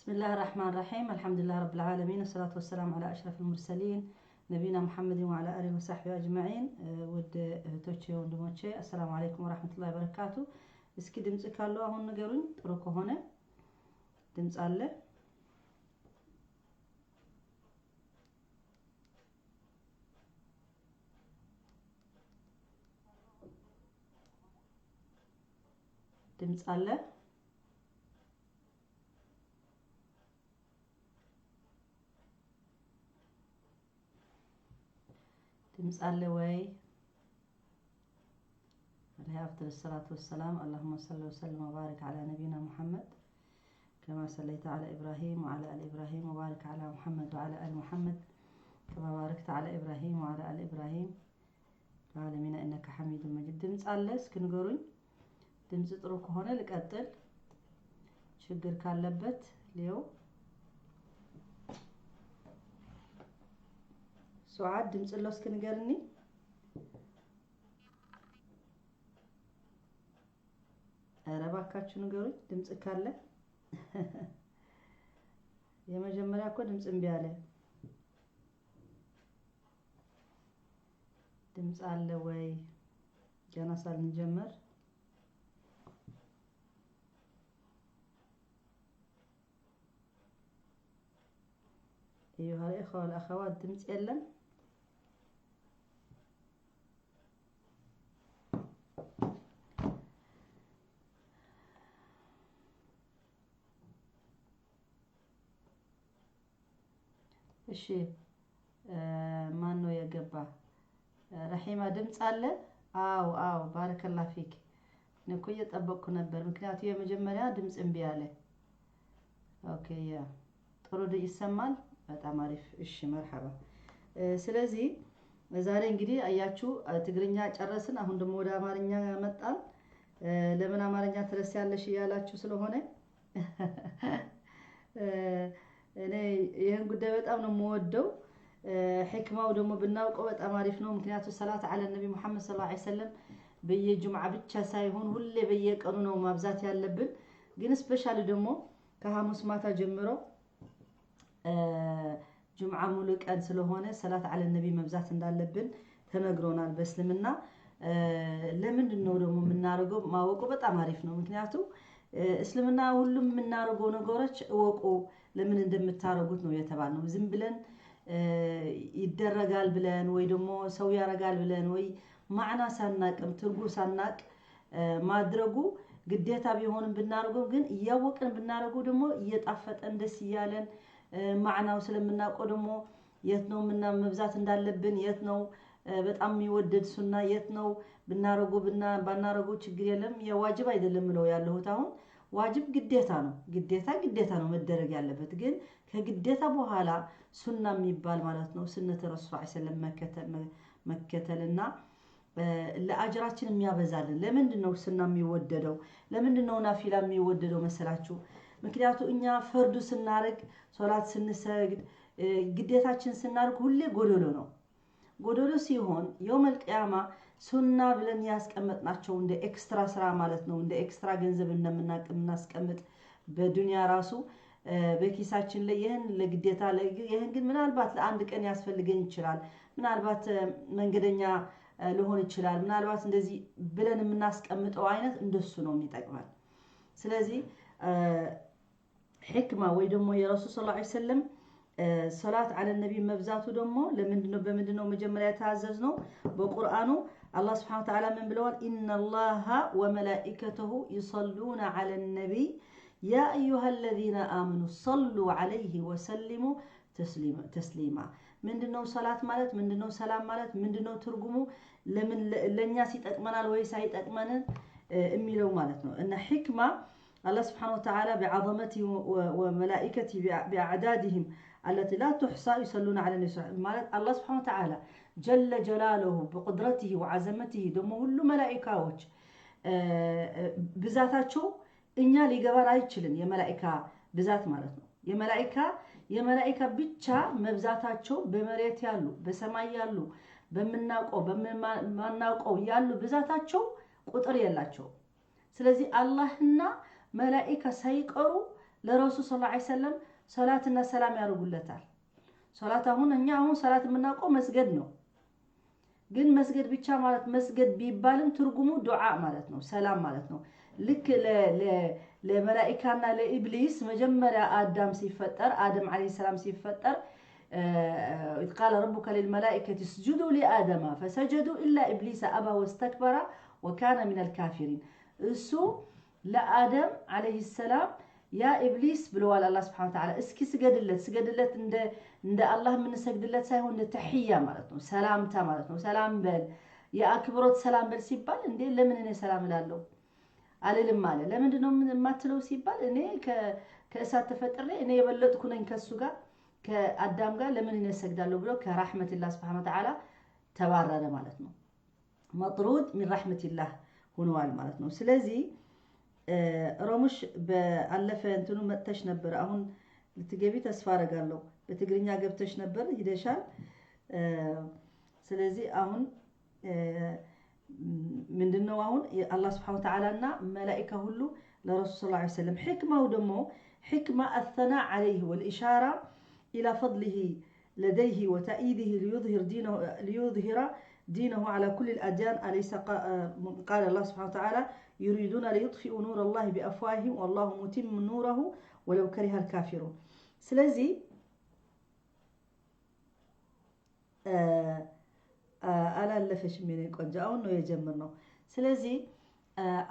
بسم الله الرحمن الرحيم، الحمد لله رب العالمين، والصلاة والسلام على أشرف المرسلين نبينا محمد وعلى آله وصحبه أجمعين። ውድ እህቶቼ ወንድሞቼ፣ السلام عليكم ورحمة الله وبركاته። እስኪ ድምፅ ካለው አሁን ንገሩኝ። ጥሩ ከሆነ ድምፅ አለ? ድምፅ አለ? ድምፅ አለ ወይ? عليه أفضل الصلاة والسلام، اللهم صل وسلم وبارك على نبينا محمد كما صليت على إبراهيم وعلى آل إبراهيم، وبارك على محمد وعلى آل محمد كما باركت على إبراهيم وعلى آل إبراهيم في العالمين إنك حميد مجيد። ድምፅ አለ? እስኪ ንገሩኝ። ድምፅ ጥሩ ከሆነ ልቀጥል፣ ችግር ካለበት ሊየው። ሱዓድ፣ ድምፅ ለው? እስኪ ንገርኒ። ኧረ እባካችሁ ንገሩኝ ድምፅ ካለ። የመጀመሪያ እኮ ድምፅ እምቢ አለ። ድምፅ አለ ወይ? ገና ሳልንጀምር። أيها الإخوة والأخوات، ድምፅ የለም? እሺ፣ ማን ነው የገባ? ረሒማ፣ ድምፅ አለ? አዎ አዎ፣ بارك الله فيك። እኔ እኮ እየጠበቅኩ ነበር፣ ምክንያቱ የመጀመሪያ ድምፅ እምቢ አለ። Okay፣ yeah፣ ጥሩ ይሰማል። በጣም አሪፍ። እሺ፣ مرحبا። ስለዚህ ዛሬ እንግዲህ አያችሁ ትግርኛ ጨረስን። አሁን ደግሞ ወደ አማርኛ መጣን። ለምን አማርኛ ትረሲያለሽ እያላችሁ ስለሆነ፣ እኔ ይህን ጉዳይ በጣም ነው የምወደው። ሕክማው ደግሞ ብናውቀው በጣም አሪፍ ነው። ምክንያቱ صلاة على النبي ሙሐመድ صلى الله عليه وسلم በየጁምዓ ብቻ ሳይሆን ሁሌ በየቀኑ ነው ማብዛት ያለብን። ግን specially ደግሞ ከሐሙስ ማታ ጀምሮ ጁምዓ ሙሉ ቀን ስለሆነ صلاة على النبي መብዛት እንዳለብን ተነግሮናል በእስልምና። ለምንድን ነው ደግሞ የምናደርገው ማወቁ በጣም አሪፍ ነው። ምክንያቱም እስልምና ሁሉም የምናደርገው ነገሮች እወቁ ለምን እንደምታደርጉት ነው የተባልነው። ዝም ብለን ይደረጋል ብለን ወይ ደግሞ ሰው ያደርጋል ብለን ወይ ማዕና ሳናቅም ትርጉም ሳናቅ ማድረጉ ግዴታ ቢሆንም ብናደርገው ግን እያወቅን ብናደርገው ደግሞ እየጣፈጠን ደስ እያለን ማዕናው ስለምናውቀው ደግሞ የት ነው መብዛት እንዳለብን፣ የት ነው በጣም የሚወደድ ሱና፣ የት ነው ብናረገው ባናረገው ችግር የለም። የዋጅብ አይደለም ምለው ያለሁት አሁን ዋጅብ ግዴታ ነው። ግዴታ ግዴታ ነው መደረግ ያለበት። ግን ከግዴታ በኋላ ሱና የሚባል ማለት ነው سنة رسول سለም መከተልና ለአጅራችን የሚያበዛልን። ለምንድን ነው ሱና የሚወደደው? ለምንድን ነው ናፊላ የሚወደደው መሰላችሁ? ምክንያቱ እኛ ፈርዱ ስናደርግ፣ ሶላት ስንሰግድ፣ ግዴታችን ስናደርግ ሁሌ ጎደሎ ነው። ጎደሎ ሲሆን يوم القيامة ሱና ብለን ያስቀመጥናቸው እንደ extra ስራ ማለት ነው። እንደ extra ገንዘብ እንደምናቅ የምናስቀምጥ በዱንያ ራሱ በኪሳችን ላይ ይህን ለግዴታ ይህን ግን ምናልባት ለአንድ ቀን ያስፈልገኝ ይችላል፣ ምናልባት መንገደኛ ልሆን ይችላል፣ ምናልባት እንደዚህ ብለን የምናስቀምጠው አይነት እንደሱ ነው የሚጠቅመን። ስለዚህ ሕክማ ወይ ደግሞ የረሱል صلى الله عليه وسلم صلاة على النبي መብዛቱ ደግሞ ለምንድነው? በምንድነው መጀመሪያ የታዘዝነው? በቁርአኑ አላህ سبحانه وتعالى ምን ብለዋል? إن الله وملائكته يصلون على النبي يا أيها الذين آمنوا صلوا عليه وسلموا تسليما። ምንድነው ሰላት ማለት? ምንድነው ሰላም ማለት? ምንድነው ትርጉሙ? ለምን ለእኛስ ይጠቅመናል ወይስ አይጠቅመንን የሚለው ማለት ነው። እና ሕክማ አላህ سبحانه وتعالى بعظمته وملائكته بأعدادهم التي لا تحصى يصلون على النبي ማለት አላህ سبحانه وتعالى جل جلاله بقدرته وعظمته ደግሞ ሁሉ መላኢካዎች ብዛታቸው እኛ ሊገባን አይችልም። የመላኢካ ብዛት ማለት ነው። የመላኢካ ብቻ መብዛታቸው በመሬት ያሉ፣ በሰማይ ያሉ፣ በምናውቀው በማናውቀው ያሉ ብዛታቸው ቁጥር የላቸው። ስለዚህ አላህና መላኢካ ሳይቀሩ ለረሱል ሰለላሁ ዐለይሂ ወሰለም ሰላትና ሰላም ያደርጉለታል። ሶላት አሁን እኛ አሁን ሰላት የምናውቀው መስገድ ነው። ግን መስገድ ብቻ ማለት መስገድ ቢባልም ትርጉሙ ዱዓ ማለት ነው፣ ሰላም ማለት ነው። ልክ ለመላኢካና ለኢብሊስ መጀመሪያ አዳም ሲፈጠር፣ አደም ዓለይሂ ሰላም ሲፈጠር إذ قال ربك للملائكة اسجدوا لآدم فسجدوا إلا إبليس أبى واستكبر وكان من الكافرين። እሱ ለአደም ዓለይሂ ሰላም ያ ኢብሊስ ብለዋል አላህ ስብሐነ ወተዓላ። እስኪ ስገድለት ስገድለት፣ እንደ አላህ የምንሰግድለት ሳይሆን እንደ ተሕያ ማለት ነው፣ ሰላምታ ማለት ነው። ሰላም በል፣ የአክብሮት ሰላም በል ሲባል እንዴ ለምን እኔ ሰላም እላለሁ አልልም አለ። ለምንድን ነው የማትለው ሲባል እኔ ከእሳት ተፈጥሬ እኔ የበለጥኩ ነኝ ከሱ ጋር ከአዳም ጋር ለምን እኔ እሰግዳለሁ ብሎ ከራሕመቲላህ ስብሐነ ወተዓላ ተባረረ ማለት ነው። መጥሩድ ሚን ረሕመቲላህ ሆነዋል ማለት ነው። ስለዚህ ሮሙሽ በአለፈ እንትኑ መጥተሽ ነበር። አሁን ልትገቢ ተስፋ አደርጋለሁ። በትግርኛ ገብተሽ ነበር ሂደሻል። ስለዚህ አሁን ምንድነው አሁን አላህ ስብሐነ ወተዓላ እና መላኢካ ሁሉ ለረሱል ሰለላሁ ዐለይሂ ወሰለም ሕክማው ደግሞ ሕክማ አሰና ዐለይሂ ወልኢሻራ ኢላ ፈድሊሂ ለደይሂ ወተኢዲሂ ሊዩዝሂረ دينه على كل الأديان أليس قال الله سبحانه وتعالى يريدون ليطفئوا نور الله بأفواههم والله متم نوره ولو كره الكافرون። ስለዚህ አላለፈሽም የኔ ቆንጆ፣ አሁን ነው የጀመርነው። ስለዚህ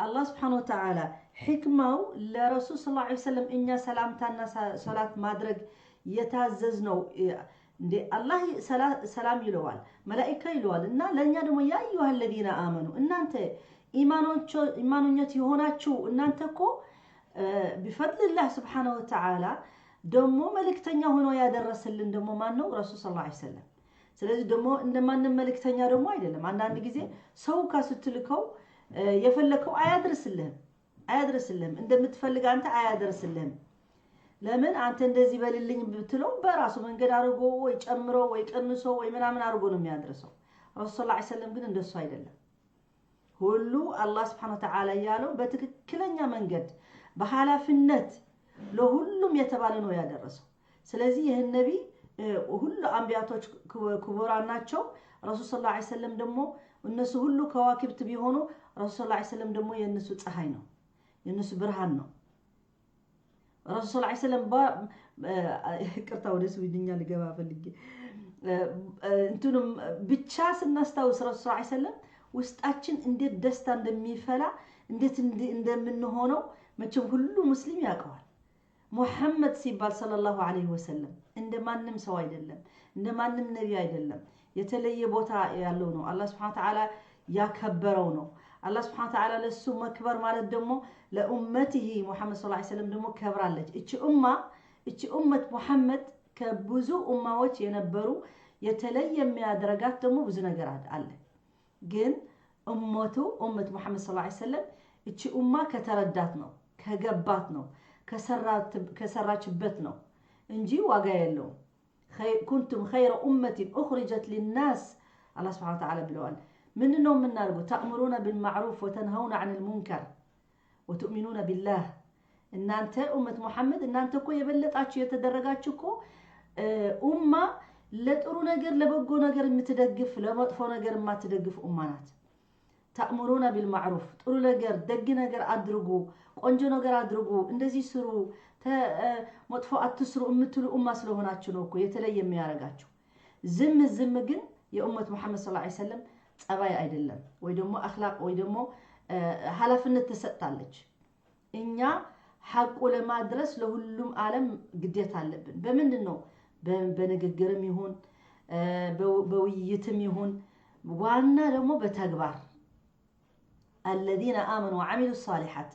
አላህ ስብሐነ ወተዓላ ሕክማው ለረሱል ሰለላሁ ዐለይሂ ወሰለም እኛ ሰላምታና ሶላት ማድረግ የታዘዝነው እንዴ አላህ ሰላም ይለዋል፣ መላኢካ ይለዋል። እና ለእኛ ደግሞ ያ አዩሃ ለዚነ አመኑ እናንተ ኢማኖኞች የሆናችሁ እናንተ እኮ ቢፈድልላህ ስብሐነ ወተዓላ ደግሞ መልእክተኛ ሆኖ ያደረሰልን ደግሞ ማን ነው? ረሱል ሰለላሁ ዐለይሂ ወሰለም። ስለዚህ ደግሞ እንደማንም መልእክተኛ ደግሞ አይደለም። አንዳንድ ጊዜ ሰው ስትልከው የፈለከው አያደርስልህም አያደርስልህም፣ እንደምትፈልግ አንተ አያደርስልህም። ለምን አንተ እንደዚህ በልልኝ ብትለው በራሱ መንገድ አድርጎ ወይ ጨምሮ ወይ ቀንሶ ወይ ምናምን አድርጎ ነው የሚያደርሰው። ረሱል ሰለላሁ ዐለይሂ ወሰለም ግን እንደሱ አይደለም። ሁሉ አላህ ስብሐነ ወተዓላ ያለው በትክክለኛ መንገድ በኃላፊነት ለሁሉም የተባለ ነው ያደረሰው። ስለዚህ ይህን ነቢ ሁሉ አንቢያቶች ክቡራን ናቸው። ረሱል ሰለላሁ ዐለይሂ ወሰለም ደግሞ እነሱ ሁሉ ከዋክብት ቢሆኑ ረሱል ሰለላሁ ዐለይሂ ወሰለም ደግሞ የእነሱ ፀሐይ ነው፣ የእነሱ ብርሃን ነው። ረሱል ሰለላሁ ዐለይሂ ወሰለም ይቅርታ ወደ ስዊድኛ ልገባ ፈልጌ እንትኑም ብቻ ስናስታውስ ረሱል ሰለላሁ ዐለይሂ ወሰለም ውስጣችን እንዴት ደስታ እንደሚፈላ እንዴት እንደምንሆነው መቼም ሁሉ ሙስሊም ያውቀዋል። ሙሐመድ ሲባል ሰለላሁ ዐለይሂ ወሰለም እንደ ማንም ሰው አይደለም፣ እንደ ማንም ነቢ አይደለም። የተለየ ቦታ ያለው ነው። አላህ ስብሐነ ወተዓላ ያከበረው ነው። አላህ ስብሐነ ወተዓላ ለሱ መክበር ማለት ደግሞ ለኡመቲሂ ሙሐመድ ሰለላሁ ዐለይሂ ወሰለም ደግሞ ከብራለች። እቺ ኡማ እቺ ኡመት ሙሐመድ ከብዙ ኡማዎች የነበሩ የተለየ የሚያደርጋት ደግሞ ብዙ ነገር አለ። ግን እመቱ ኡመት ሙሐመድ ሰለላሁ ዐለይሂ ወሰለም እቺ ኡማ ከተረዳት ነው፣ ከገባት ነው፣ ከሰራችበት ነው እንጂ ዋጋ የለውም። ኩንቱም ኸይረ ኡመትን ኡኽሪጀት ሊናስ አላህ ስብሐነ ወተዓላ ብለዋል። ምንድን ነው የምናደርገው? ተእምሩነ ቢልማዕሩፍ ወተንሀውነ ዐኒል ሙንከር ወቱእሚኑነ ቢላህ። እናንተ ኡመት ሙሐመድ እናንተ እኮ የበለጣችሁ የተደረጋችሁ እኮ ኡማ ለጥሩ ነገር ለበጎ ነገር የምትደግፍ ለመጥፎ ነገር የማትደግፍ ኡማ ናት። ተእምሩነ ቢልማዕሩፍ ጥሩ ነገር ደግ ነገር አድርጉ፣ ቆንጆ ነገር አድርጉ፣ እንደዚህ ስሩ፣ መጥፎ አትስሩ የምትሉ ኡማ ስለሆናችሁ ነው እኮ የተለየ የሚያደርጋችሁ። ዝም ዝም ግን የኡመት ሙሐመድ ሰለላሁ ዐለይሂ ወሰለም ጸባይ አይደለም፣ ወይ ደግሞ አኽላቅ ወይ ደግሞ ኃላፊነት ተሰጥታለች። እኛ ሐቁ ለማድረስ ለሁሉም ዓለም ግዴታ አለብን። በምንድን ነው? በንግግርም ይሁን በውይይትም ይሁን ዋና ደግሞ በተግባር አለዚነ አመኑ ወዐሚሉ ሷሊሓት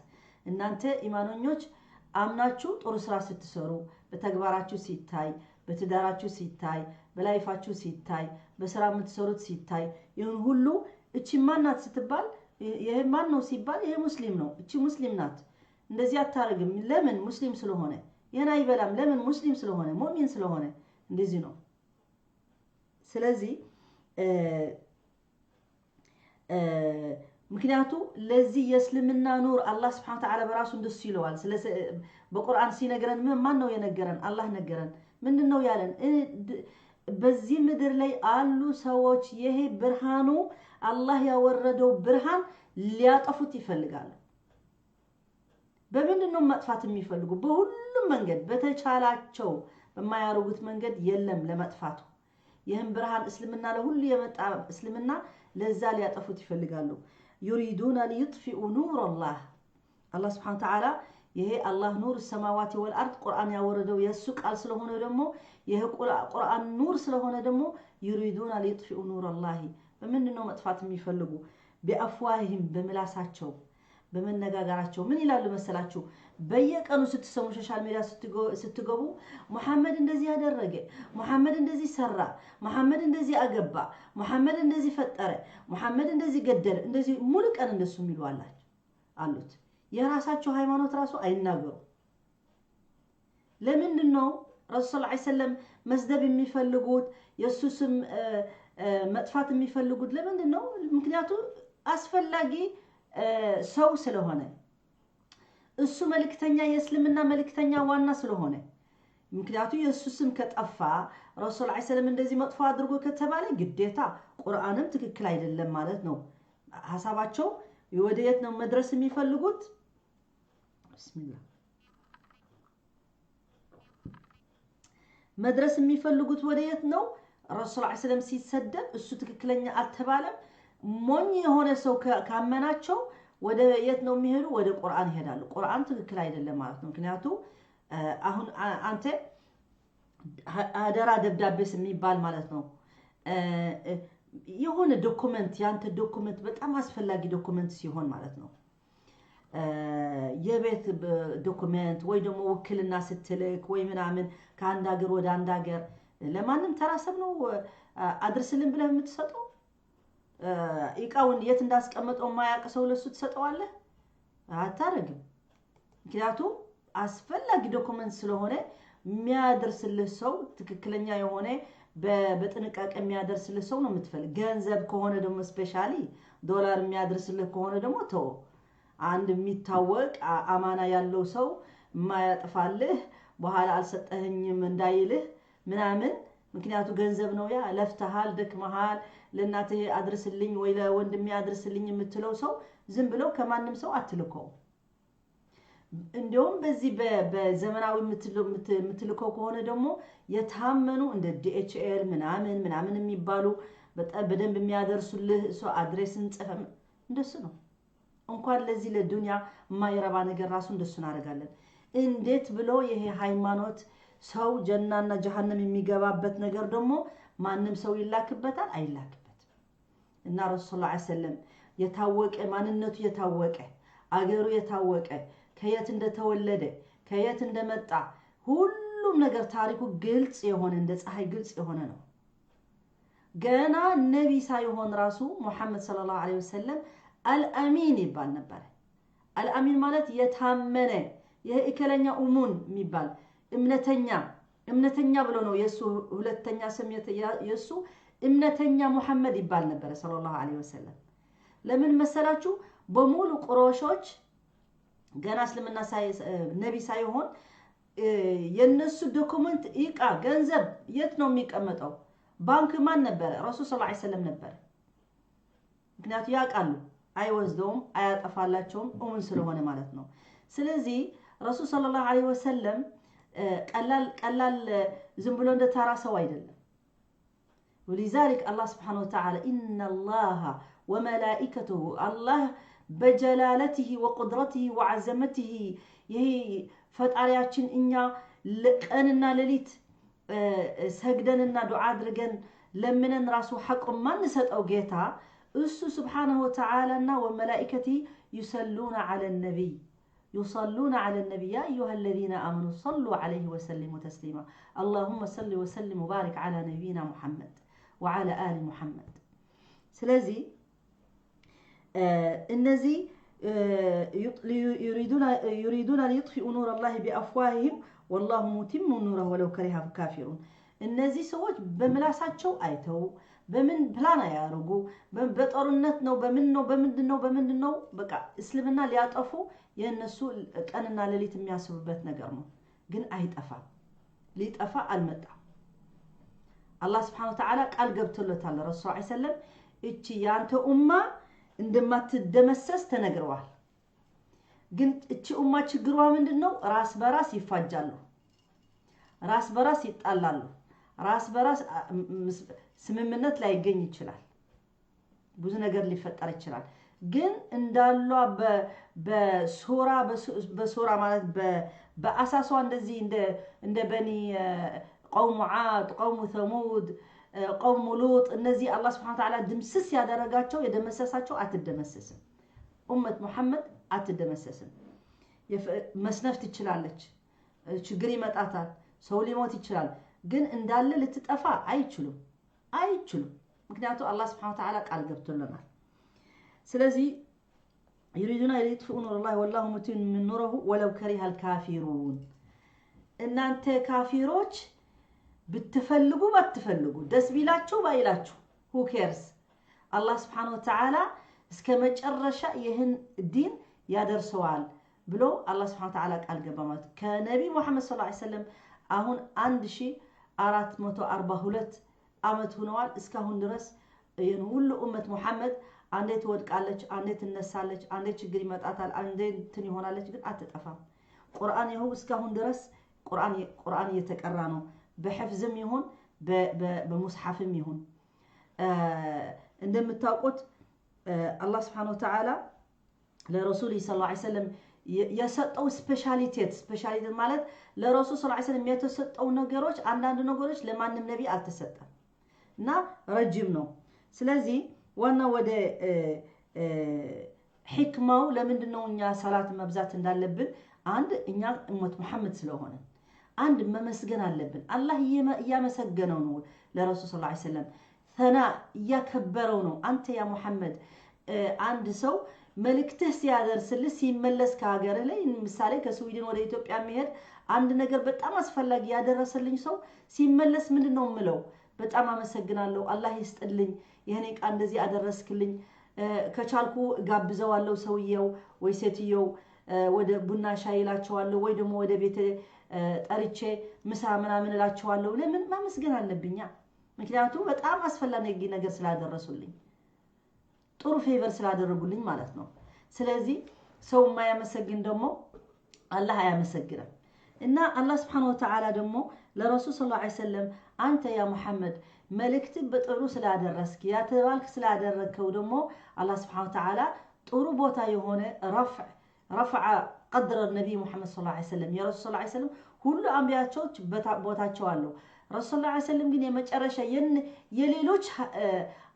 እናንተ ኢማኖኞች አምናችሁ ጥሩ ስራ ስትሰሩ በተግባራችሁ ሲታይ፣ በትዳራችሁ ሲታይ፣ በላይፋችሁ ሲታይ፣ በስራ የምትሰሩት ሲታይ፣ ይህን ሁሉ እቺ ማናት ስትባል ይሄ ማን ነው ሲባል ይሄ ሙስሊም ነው፣ እቺ ሙስሊም ናት፣ እንደዚህ አታደርግም፣ ለምን ሙስሊም ስለሆነ፣ ይህን አይበላም፣ ለምን ሙስሊም ስለሆነ፣ ሙእሚን ስለሆነ፣ እንደዚህ ነው። ስለዚህ ምክንያቱ ለዚህ የእስልምና ኑር አላህ ስብሐነ ወተዓላ በራሱ እንደሱ ይለዋል። በቁርአን ሲነግረን ማን ነው የነገረን? አላህ ነገረን። ምንድን ነው ያለን? በዚህ ምድር ላይ አሉ ሰዎች ይሄ ብርሃኑ አላህ ያወረደው ብርሃን ሊያጠፉት ይፈልጋሉ። በምንድን ነው መጥፋት የሚፈልጉ? በሁሉም መንገድ በተቻላቸው በማያደርጉት መንገድ የለም ለመጥፋቱ። ይህም ብርሃን እስልምና ለሁሉ የመጣ እስልምና ለዛ ሊያጠፉት ይፈልጋሉ። يريدون ليطفئوا نور الله። አላህ ስብሐነ ወተዓላ ይሄ አላህ نور السماوات والأرض ቁርአን ያወረደው የእሱ ቃል ስለሆነ ደግሞ ይሄ ቁርአን ኑር ስለሆነ ደግሞ يريدون ليطفئوا نور الله። በምንድን ነው መጥፋት የሚፈልጉ? بأفواههم በምላሳቸው በመነጋገራቸው። ምን ይላሉ መሰላችሁ? በየቀኑ ስትሰሙ social media ስትገቡ ሙሐመድ እንደዚህ ያደረገ፣ ሙሐመድ እንደዚህ ሰራ፣ ሙሐመድ እንደዚህ አገባ፣ ሙሐመድ እንደዚህ ፈጠረ፣ ሙሐመድ እንደዚህ ገደለ፣ እንደዚህ ሙሉ ቀን እንደሱ የሚሉ አሉት። የራሳቸው ሃይማኖት ራሱ አይናገሩ። ለምንድን ነው ረሱል ሰለላሁ ዐለይሂ ወሰለም መስደብ የሚፈልጉት፣ የእሱ ስም መጥፋት የሚፈልጉት ለምንድን ነው? ምክንያቱ አስፈላጊ ሰው ስለሆነ፣ እሱ መልእክተኛ የእስልምና መልእክተኛ ዋና ስለሆነ። ምክንያቱ የእሱ ስም ከጠፋ፣ ረሱል ዐለይሂ ሰለም እንደዚህ መጥፎ አድርጎ ከተባለ ግዴታ ቁርአንም ትክክል አይደለም ማለት ነው። ሀሳባቸው ወደ የት ነው መድረስ የሚፈልጉት? ብስሚላህ፣ መድረስ የሚፈልጉት ወደ የት ነው? ረሱል ዐለይሂ ሰለም ሲሰደብ እሱ ትክክለኛ አልተባለም። ሞኝ የሆነ ሰው ካመናቸው ወደ የት ነው የሚሄዱ? ወደ ቁርአን ይሄዳሉ። ቁርአን ትክክል አይደለም ማለት ነው። ምክንያቱ አሁን አንተ አደራ ደብዳቤስ የሚባል ማለት ነው፣ የሆነ document፣ የአንተ document በጣም አስፈላጊ document ሲሆን ማለት ነው፣ የቤት document ወይ ደግሞ ውክልና ስትልክ ወይ ምናምን ከአንድ ሀገር ወደ አንድ ሀገር ለማንም ተራ ሰው ነው አድርስልን ብለህ የምትሰጠው? እቃውን የት እንዳስቀመጠው የማያውቅ ሰው ለሱ ትሰጠዋለህ? አታረግም። ምክንያቱም አስፈላጊ document ስለሆነ የሚያደርስልህ ሰው ትክክለኛ የሆነ በጥንቃቄ የሚያደርስልህ ሰው ነው የምትፈልግ። ገንዘብ ከሆነ ደግሞ specially ዶላር የሚያደርስልህ ከሆነ ደግሞ ተው፣ አንድ የሚታወቅ አማና ያለው ሰው የማያጥፋልህ፣ በኋላ አልሰጠኸኝም እንዳይልህ ምናምን። ምክንያቱ ገንዘብ ነው። ያ ለፍተሃል፣ ደክመሃል፣ ለእናትህ አድርስልኝ ወይ ለወንድሜ አድርስልኝ የምትለው ሰው ዝም ብለው ከማንም ሰው አትልከው። እንዲሁም በዚህ በዘመናዊ የምትልከው ከሆነ ደግሞ የታመኑ እንደ DHL ምናምን ምናምን የሚባሉ በደንብ የሚያደርሱልህ ሰው address ን ጽፈ እንደሱ ነው። እንኳን ለዚህ ለዱንያ የማይረባ ነገር ራሱ እንደሱ እናደርጋለን። እንዴት ብሎ ይሄ ሃይማኖት ሰው ጀናና ጀሃነም የሚገባበት ነገር ደግሞ ማንም ሰው ይላክበታል? አይላክበትም። እና ረሱል ዐለይሂ ወሰለም የታወቀ ማንነቱ፣ የታወቀ አገሩ፣ የታወቀ ከየት እንደተወለደ፣ ከየት እንደመጣ፣ ሁሉም ነገር ታሪኩ ግልጽ የሆነ፣ እንደ ፀሐይ ግልጽ የሆነ ነው። ገና ነቢ ሳይሆን ራሱ ሙሐመድ ሰለላሁ ዐለይሂ ወሰለም አልአሚን ይባል ነበረ። አልአሚን ማለት የታመነ፣ የእከለኛ እሙን የሚባል፣ እምነተኛ፣ እምነተኛ ብሎ ነው የእሱ ሁለተኛ ስም፣ የእሱ እምነተኛ ሙሐመድ ይባል ነበረ ሰለላሁ ዐለይሂ ወሰለም። ለምን መሰላችሁ? በሙሉ ቁረሾች ገና እስልምና ነቢ ሳይሆን የነሱ document፣ እቃ፣ ገንዘብ የት ነው የሚቀመጠው? ባንክ ማን ነበረ? ረሱል ሰለላሁ ዐለይሂ ወሰለም ነበረ። ምክንያቱ ያውቃሉ፣ አይወስደውም፣ አያጠፋላቸውም፣ እሙን ስለሆነ ማለት ነው። ስለዚህ ረሱል ሰለላሁ ዐለይሂ ወሰለም ቀላል ቀላል ዝም ብሎ እንደ ተራ ሰው አይደለም። ولذلك አላህ ስብሓነሁ ወተዓላ إن الله وملائكته፣ አላህ بجلالته وقدرته وعظمته፣ ይሄ ፈጣሪያችን እኛ ቀንና ሌሊት ሰግደንና ዱዓ አድርገን ለምነን ራሱ ሐቁ ማንሰጠው ጌታ እሱ ስብሓነሁ ወተዓላ እና وملائكته يصلون على النبي، يصلون على النبي، يا أيها الذين آمنوا صلوا عليه وسلموا تسليما، اللهم صل وسلم وبارك على نبينا محمد وعلى آل محمد። ስለዚህ እነዚህ يريدون ليطفئوا نور الله بأفواههم والله متم نوره ولو كره الكافرون። እነዚህ ሰዎች በምላሳቸው አይተው፣ በምን ፕላን አያደርጉ፣ በጦርነት ነው፣ በምን ነው፣ በምንድን ነው፣ በምንድን ነው፣ በቃ እስልምና ሊያጠፉ የእነሱ ቀንና ሌሊት የሚያስቡበት ነገር ነው። ግን አይጠፋም፣ ሊጠፋ አልመጣም። አላህ ስብሐነ ወተዓላ ቃል ገብቶለታል። ረሱል ዐለይሂ ሰለም እቺ የአንተ ኡማ እንደማትደመሰስ ተነግረዋል። ግን እቺ ኡማ ችግሯ ምንድን ነው? ራስ በራስ ይፋጃሉ፣ ራስ በራስ ይጣላሉ፣ ራስ በራስ ስምምነት ላይገኝ ይችላል። ብዙ ነገር ሊፈጠር ይችላል። ግን እንዳሏ በሶራ በሶራ ማለት በአሳሷ እንደዚህ እንደ በኒ ቀውሙ ዓድ፣ ቀውሙ ተሙድ፣ ቀውሙ ሉጥ እነዚህ አላህ ስብሐነ ወተዓላ ድምስስ ያደረጋቸው የደመሰሳቸው አትደመሰስም። ኡመት ሙሐመድ አትደመሰስም። መስነፍ ትችላለች። ችግር ይመጣታል። ሰው ሊሞት ይችላል። ግን እንዳለ ልትጠፋ አይችሉም፣ አይችሉም። ምክንያቱ አላህ ስብሐነ ወተዓላ ቃል ገብቶልናል። ስለዚህ ዩሪዱና ሊጥፍኡ ኑረላሂ ወላሁ ሙቲሙ ኑረሁ ወለው ከሪሀል ካፊሩን። እናንተ ካፊሮች ብትፈልጉ ባትፈልጉ፣ ደስ ቢላችሁ ባይላችሁ፣ who cares፣ አላህ ስብሐነ ወተዓላ እስከ መጨረሻ ይህን ዲን ያደርሰዋል ብሎ አላህ ስብሐነ ወተዓላ ቃል ገባ ማለት ከነቢ ሙሐመድ ሰለላሁ ዐለይሂ ወሰለም አሁን 1442 ዓመት ሆነዋል። እስካሁን ድረስ ይህን ሁሉ ኡመት ሙሐመድ አንዴ ትወድቃለች፣ አንዴ ትነሳለች፣ አንዴ ችግር ይመጣታል፣ አንዴ እንትን ይሆናለች፣ ግን አትጠፋም። ቁርአን ይኸው እስካሁን ድረስ ቁርአን እየተቀራ ነው። በሕፍዝም ይሁን በሙስሐፍም ይሁን እንደምታውቁት አላህ ስብሐነ ወተዓላ ለረሱል ሰለላሁ ዐለይሂ ወሰለም የሰጠው ስፔሻሊቴት፣ ስፔሻሊቴት ማለት ለረሱል ሰለላሁ ዐለይሂ ወሰለም የተሰጠው ነገሮች አንዳንድ ነገሮች ለማንም ነቢ አልተሰጠም እና ረጅም ነው። ስለዚህ ዋና ወደ ሕክማው ለምንድን ነው እኛ ሰላት መብዛት እንዳለብን? አንድ እኛ እመት ሙሐመድ ስለሆነ አንድ መመስገን አለብን። አላህ እያመሰገነው ነው ለረሱል ሰለላሁ ዐለይሂ ወሰለም፣ ተና እያከበረው ነው። አንተ ያ ሙሐመድ፣ አንድ ሰው መልእክትህ ሲያደርስልህ ሲመለስ ከሀገርህ ላይ፣ ምሳሌ ከስዊድን ወደ ኢትዮጵያ የሚሄድ አንድ ነገር በጣም አስፈላጊ ያደረሰልኝ ሰው ሲመለስ ምንድን ነው የምለው? በጣም አመሰግናለሁ፣ አላህ ይስጥልኝ፣ ይህን ዕቃ እንደዚህ አደረስክልኝ። ከቻልኩ ጋብዘዋለሁ ሰውየው ወይ ሴትየው፣ ወደ ቡና ሻይ እላቸዋለሁ፣ ወይ ደግሞ ወደ ቤት ጠርቼ ምሳ ምናምን እላቸዋለሁ። ለምን? ማመስገን አለብኛ። ምክንያቱም በጣም አስፈላጊ ነገር ስላደረሱልኝ፣ ጥሩ favor ስላደረጉልኝ ማለት ነው። ስለዚህ ሰው የማያመሰግን ደግሞ አላህ አያመሰግንም። እና አላህ ስብሐነሁ ወተዓላ ደግሞ ለረሱል ሰለላሁ ዐለይሂ ወሰለም አንተ ያ ሙሐመድ መልእክት በጥሩ ስላደረስክ፣ ያተባልክ ስላደረግከው ደግሞ አላህ ስብሐነሁ ወተዓላ ጥሩ ቦታ የሆነ ረፍዕ፣ ረፍዐ ቀድረ ነቢይ ሙሐመድ ሰለላሁ ዐለይሂ ወሰለም። የረሱል ሰለላሁ ዐለይሂ ወሰለም ሁሉ አንቢያዎች ቦታቸው አለው። ረሱል ሰለላሁ ዐለይሂ ወሰለም ግን የመጨረሻ፣ የሌሎች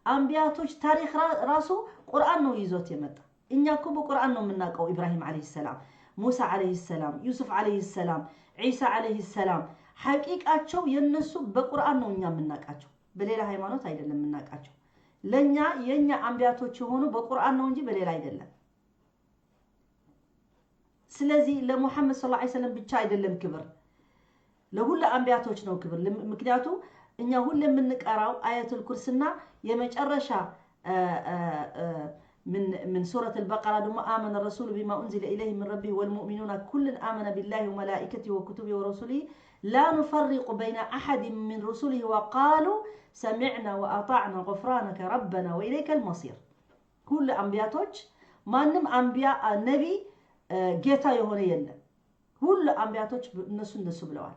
አንቢያቶች ታሪክ ራሱ ቁርአን ነው ይዞት የመጣ። እኛ እኮ በቁርአን ነው የምናውቀው። ኢብራሂም ዐለይሂ ሰላም፣ ሙሳ ዐለይሂ ሰላም፣ ዩሱፍ ዐለይሂ ሰላም፣ ዒሳ ዐለይሂ ሰላም ሐቂቃቸው የነሱ በቁርአን ነው እኛ የምናውቃቸው፣ በሌላ ሃይማኖት አይደለም የምናውቃቸው። ለኛ የኛ አንቢያቶች የሆኑ በቁርአን ነው እንጂ በሌላ አይደለም። ስለዚህ ለሙሐመድ ሰለላሁ ዐለይሂ ወሰለም ብቻ አይደለም ክብር፣ ለሁሉ አንቢያቶች ነው ክብር። ምክንያቱ እኛ ሁሌ የምንቀራው አየቱል ኩርስና የመጨረሻ من سورة البقرة ደግሞ آمن الرسول بما أنزل إليه من ربه والمؤمنون كل آمن بالله وملائكته وكتبه ورسله لا نفرق بين أحد من رسله وقالوا سمعنا وأطعنا غفرانك ربنا وإليك المصير። ሁሉ አንቢያቶች፣ ማንም አንቢያ ነቢ ጌታ የሆነ የለም። ሁሉ አንቢያቶች እነሱ እንደሱ ብለዋል።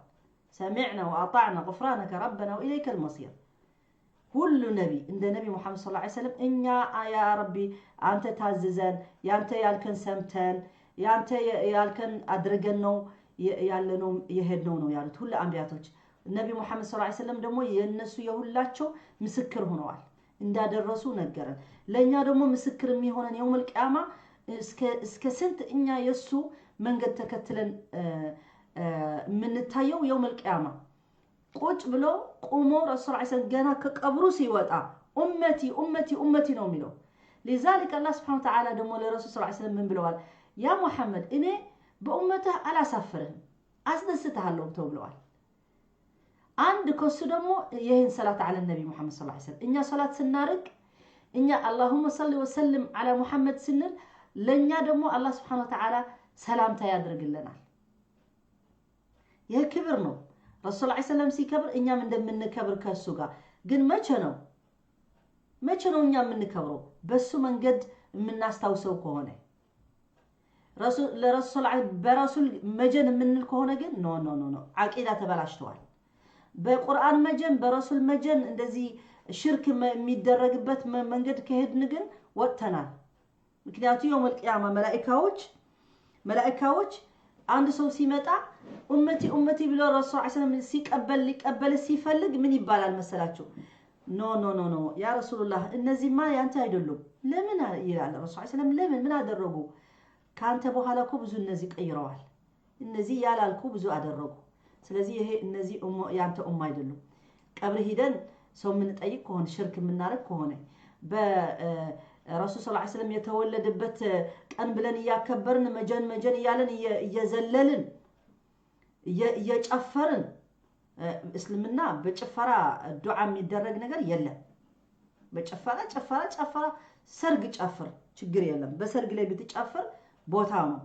ሰሚዕና ወአጣዕና غفرانك ربنا وإليك المصير። ሁሉ ነቢ እንደ ነቢ ሙሐመድ ሰለላሁ ዐለይሂ ወሰለም እኛ ያ ረቢ አንተ ታዝዘን፣ ያንተ ያልከን ሰምተን፣ ያንተ ያልከን አድርገን ነው ያለነው የሄድነው ነው ያሉት ሁሉ አንቢያቶች። ነቢ ሙሐመድ ሰለላሁ ዐለይሂ ወሰለም ደግሞ የእነሱ የሁላቸው ምስክር ሆነዋል። እንዳደረሱ ነገረን። ለእኛ ደግሞ ምስክር የሚሆነን የውመል ቂያማ እስከ ስንት እኛ የእሱ መንገድ ተከትለን የምንታየው የውመል ቂያማ ቁጭ ብሎ ቁሞ ረሱል ዐለይሂ ሰላም ገና ከቀብሩ ሲወጣ ኡመቲ ኡመቲ ኡመቲ ነው የሚለው። ሊዛሊክ አላህ ስብሐነ ወተዓላ ደግሞ ለረሱል ሰለላሁ ዐለይሂ ወሰለም ምን ብለዋል? ያ ሙሐመድ፣ እኔ በኡመትህ አላሳፍርህም፣ አስደስትሃለሁ ተብለዋል። አንድ ከሱ ደግሞ ይህን ሰላት አለ ነቢ ሙሐመድ ሰለላሁ ዐለይሂ ወሰለም። እኛ ሰላት ስናርግ፣ እኛ አላሁመ ሰሊ ወሰልም አላ ሙሐመድ ስንል ለእኛ ደግሞ አላህ ስብሐነ ወተዓላ ሰላምታ ያደርግልናል። ይህ ክብር ነው። ረሱል ዐለይሂ ሰላም ሲከብር እኛም እንደምንከብር ከሱ ጋር። ግን መቼ ነው እኛ የምንከብረው? በሱ መንገድ የምናስታውሰው ከሆነ፣ ለረሱል በረሱል መጀን የምንል ከሆነ ግን no no no no፣ ዓቂዳ ተበላሽተዋል። በቁርአን መጀን፣ በረሱል መጀን እንደዚህ ሽርክ የሚደረግበት መንገድ ከሄድን ግን ወጥተናል። ምክንያቱ የውመል ቂያማ መላኢካዎች አንድ ሰው ሲመጣ ኡመቲ ኡመቲ ብሎ ረሱል ዐለይሂ ሰላም ሲቀበል፣ ሊቀበል ሲፈልግ ምን ይባላል መሰላችሁ? No no no no፣ ያ ረሱሉላህ፣ እነዚህማ ያንተ አይደሉም። ለምን ይላል ረሱል ዐለይሂ ሰላም። ለምን? ምን አደረጉ? ከአንተ በኋላ እኮ ብዙ እነዚህ ቀይረዋል። እነዚህ ያላልኩ ብዙ አደረጉ። ስለዚህ ይሄ እነዚህ ያንተ ኡማ አይደሉም። ቀብር ሂደን ሰው የምንጠይቅ ከሆነ፣ ሽርክ የምናደርግ ከሆነ፣ በረሱል ሰለላሁ ዐለይሂ ወሰለም የተወለደበት ቀን ብለን እያከበርን፣ መጀን መጀን እያለን፣ እየዘለልን፣ እየጨፈርን፣ እስልምና በጭፈራ ዱዓ የሚደረግ ነገር የለም። በጭፈራ ጭፈራ ጨፈራ፣ ሰርግ ጨፍር ችግር የለም። በሰርግ ላይ ብትጨፍር ቦታው ነው።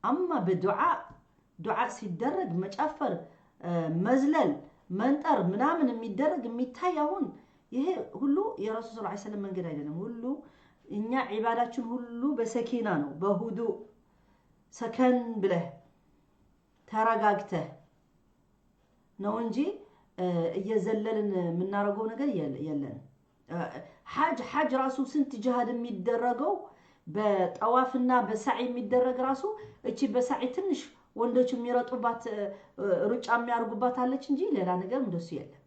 አማ በዱዓ፣ ዱዓ ሲደረግ መጨፈር፣ መዝለል፣ መንጠር ምናምን የሚደረግ የሚታይ አሁን ይሄ ሁሉ የረሱል ሰለላሁ ዐለይሂ ወሰለም መንገድ አይደለም። ሁሉ እኛ ዒባዳችን ሁሉ በሰኪና ነው፣ በሁዱ ሰከን ብለህ ተረጋግተህ ነው እንጂ እየዘለልን የምናደርገው ነገር የለንም። ሐጅ ራሱ ስንት ጅሃድ የሚደረገው፣ በጠዋፍና በሳዒ የሚደረግ ራሱ፣ እቺ በሳዒ ትንሽ ወንዶች የሚረጡባት ሩጫ የሚያደርጉባት አለች እንጂ ሌላ ነገር እንደሱ የለም።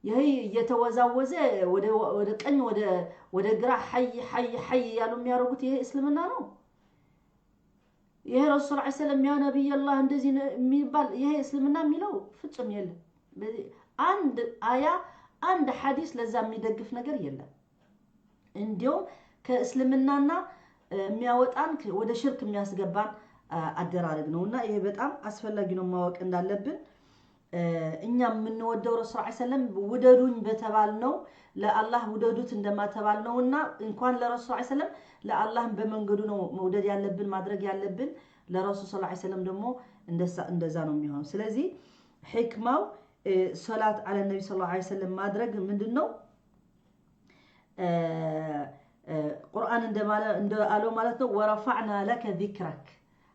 ይሄ እየተወዛወዘ ወደ ቀኝ ወደ ግራ ሐይ ሐይ ሐይ እያሉ የሚያደርጉት ይሄ እስልምና ነው? ይሄ ረሱል ዐለይሂ ሰላም ያ ነቢይላህ እንደዚህ የሚባል ይሄ እስልምና የሚለው ፍጹም የለም። አንድ አያ፣ አንድ ሐዲስ ለዛ የሚደግፍ ነገር የለም። እንዲሁም ከእስልምናና የሚያወጣን፣ ወደ ሽርክ የሚያስገባን አደራረግ ነው። እና ይሄ በጣም አስፈላጊ ነው ማወቅ እንዳለብን። እኛ የምንወደው ረሱል ዐለይሂ ሰላም ውደዱኝ በተባል ነው፣ ለአላህ ውደዱት እንደማተባል ነው። እና እንኳን ለረሱል ዐለይሂ ሰላም ለአላህም በመንገዱ ነው መውደድ ያለብን፣ ማድረግ ያለብን። ለረሱል ሰለላሁ ዐለይሂ ወሰለም ደግሞ እንደዛ ነው የሚሆነው። ስለዚህ ሕክማው ሶላት አለ ነቢ ሰለላሁ ዐለይሂ ወሰለም ማድረግ ምንድን ነው? ቁርአን እንዳለው ማለት ነው፣ ወረፈዕና ለከ ዚክረክ።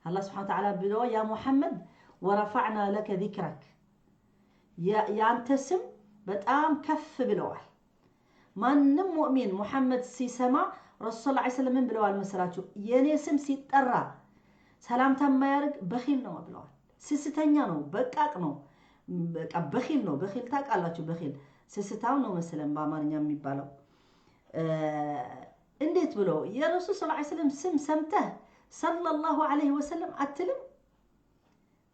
አላህ ስብሐነ ወተዓላ ብሎ ያ ሙሐመድ ወረፈዕና ለከ ዚክረክ፣ የአንተ ስም በጣም ከፍ ብለዋል። ማንም ሙእሚን ሙሐመድ ሲሰማ፣ ረሱል ሰለላሁ ዐለይሂ ወሰለም ምን ብለዋል መሰላችሁ? የእኔ ስም ሲጠራ ሰላምታ የማያደርግ በኺል ነው ብለዋል። ስስተኛ ነው፣ በቃቅ ነው፣ በቃ በኺል ነው። በኺል ታውቃላችሁ? በኺል ስስታም ነው መሰለን በአማርኛ የሚባለው። እንዴት ብሎ የረሱል ሰለላሁ ዐለይሂ ወሰለም ስም ሰምተህ ሰለላሁ ዐለይሂ ወሰለም አትልም?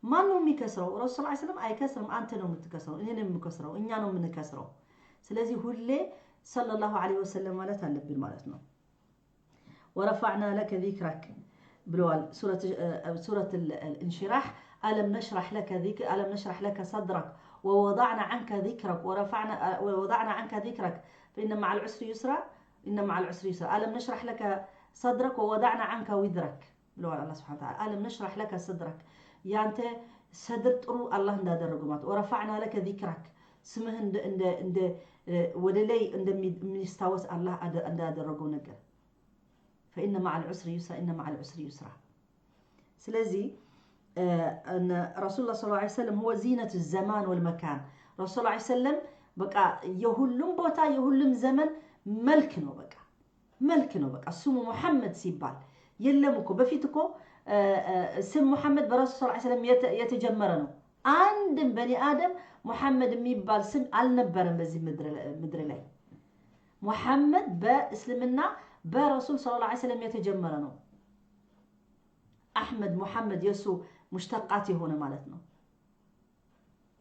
ማን ነው የሚከስረው? ረሱል ሰለላሁ ዐለይሂ ወሰለም አይከስርም። አንተ ነው የምትከስረው፣ እኔ ነው የምከስረው፣ እኛ ነው የምንከስረው። ስለዚህ ሁሌ ሰለላሁ ዐለይሂ ወሰለም ማለት አለብን ማለት ነው። ወረፈዕና ለከ ዚክረክ ብለዋል። ሱረት الانشراح ألم نشرح لك صدرك ووضعنا عنك ذكرك ورفعنا ووضعنا عنك ذكرك فإن مع العسر يسرا، إن مع العسر يسرا، ألم نشرح لك صدرك ووضعنا عنك وزرك ብለዋል አላህ ስብሐነ ወተዓላ። ألم نشرح لك صدرك፣ ያንተ ሰድር ጥሩ አላህ እንዳደረጉ ማለት፣ ورفعنا لك ذكرك፣ ስምህ እንደ ወደ ላይ እንደሚስታወስ አላህ እንዳደረገው ነገር፣ فإن مع العسر يسرا، إن مع العسر يسرا። ስለዚህ ረሱል ሰለላሁ ዐለይሂ ወሰለም هو زينة الزمان والمكان። ረሱል ዐለይሂ ወሰለም በቃ የሁሉም ቦታ የሁሉም ዘመን መልክ ነው። በቃ መልክ ነው። በቃ ስሙ ሙሐመድ ሲባል የለም እኮ፣ በፊት እኮ ስም ሙሐመድ በረሱል ሰለላሁ ዐለይሂ ወሰለም የተጀመረ ነው። አንድም በኒ አደም ሙሐመድ የሚባል ስም አልነበረም በዚህ ምድር ላይ። ሙሐመድ በእስልምና በረሱል ሰለላሁ ዐለይሂ ወሰለም የተጀመረ ነው። አሕመድ፣ ሙሐመድ የእሱ ሙሽተቃት የሆነ ማለት ነው።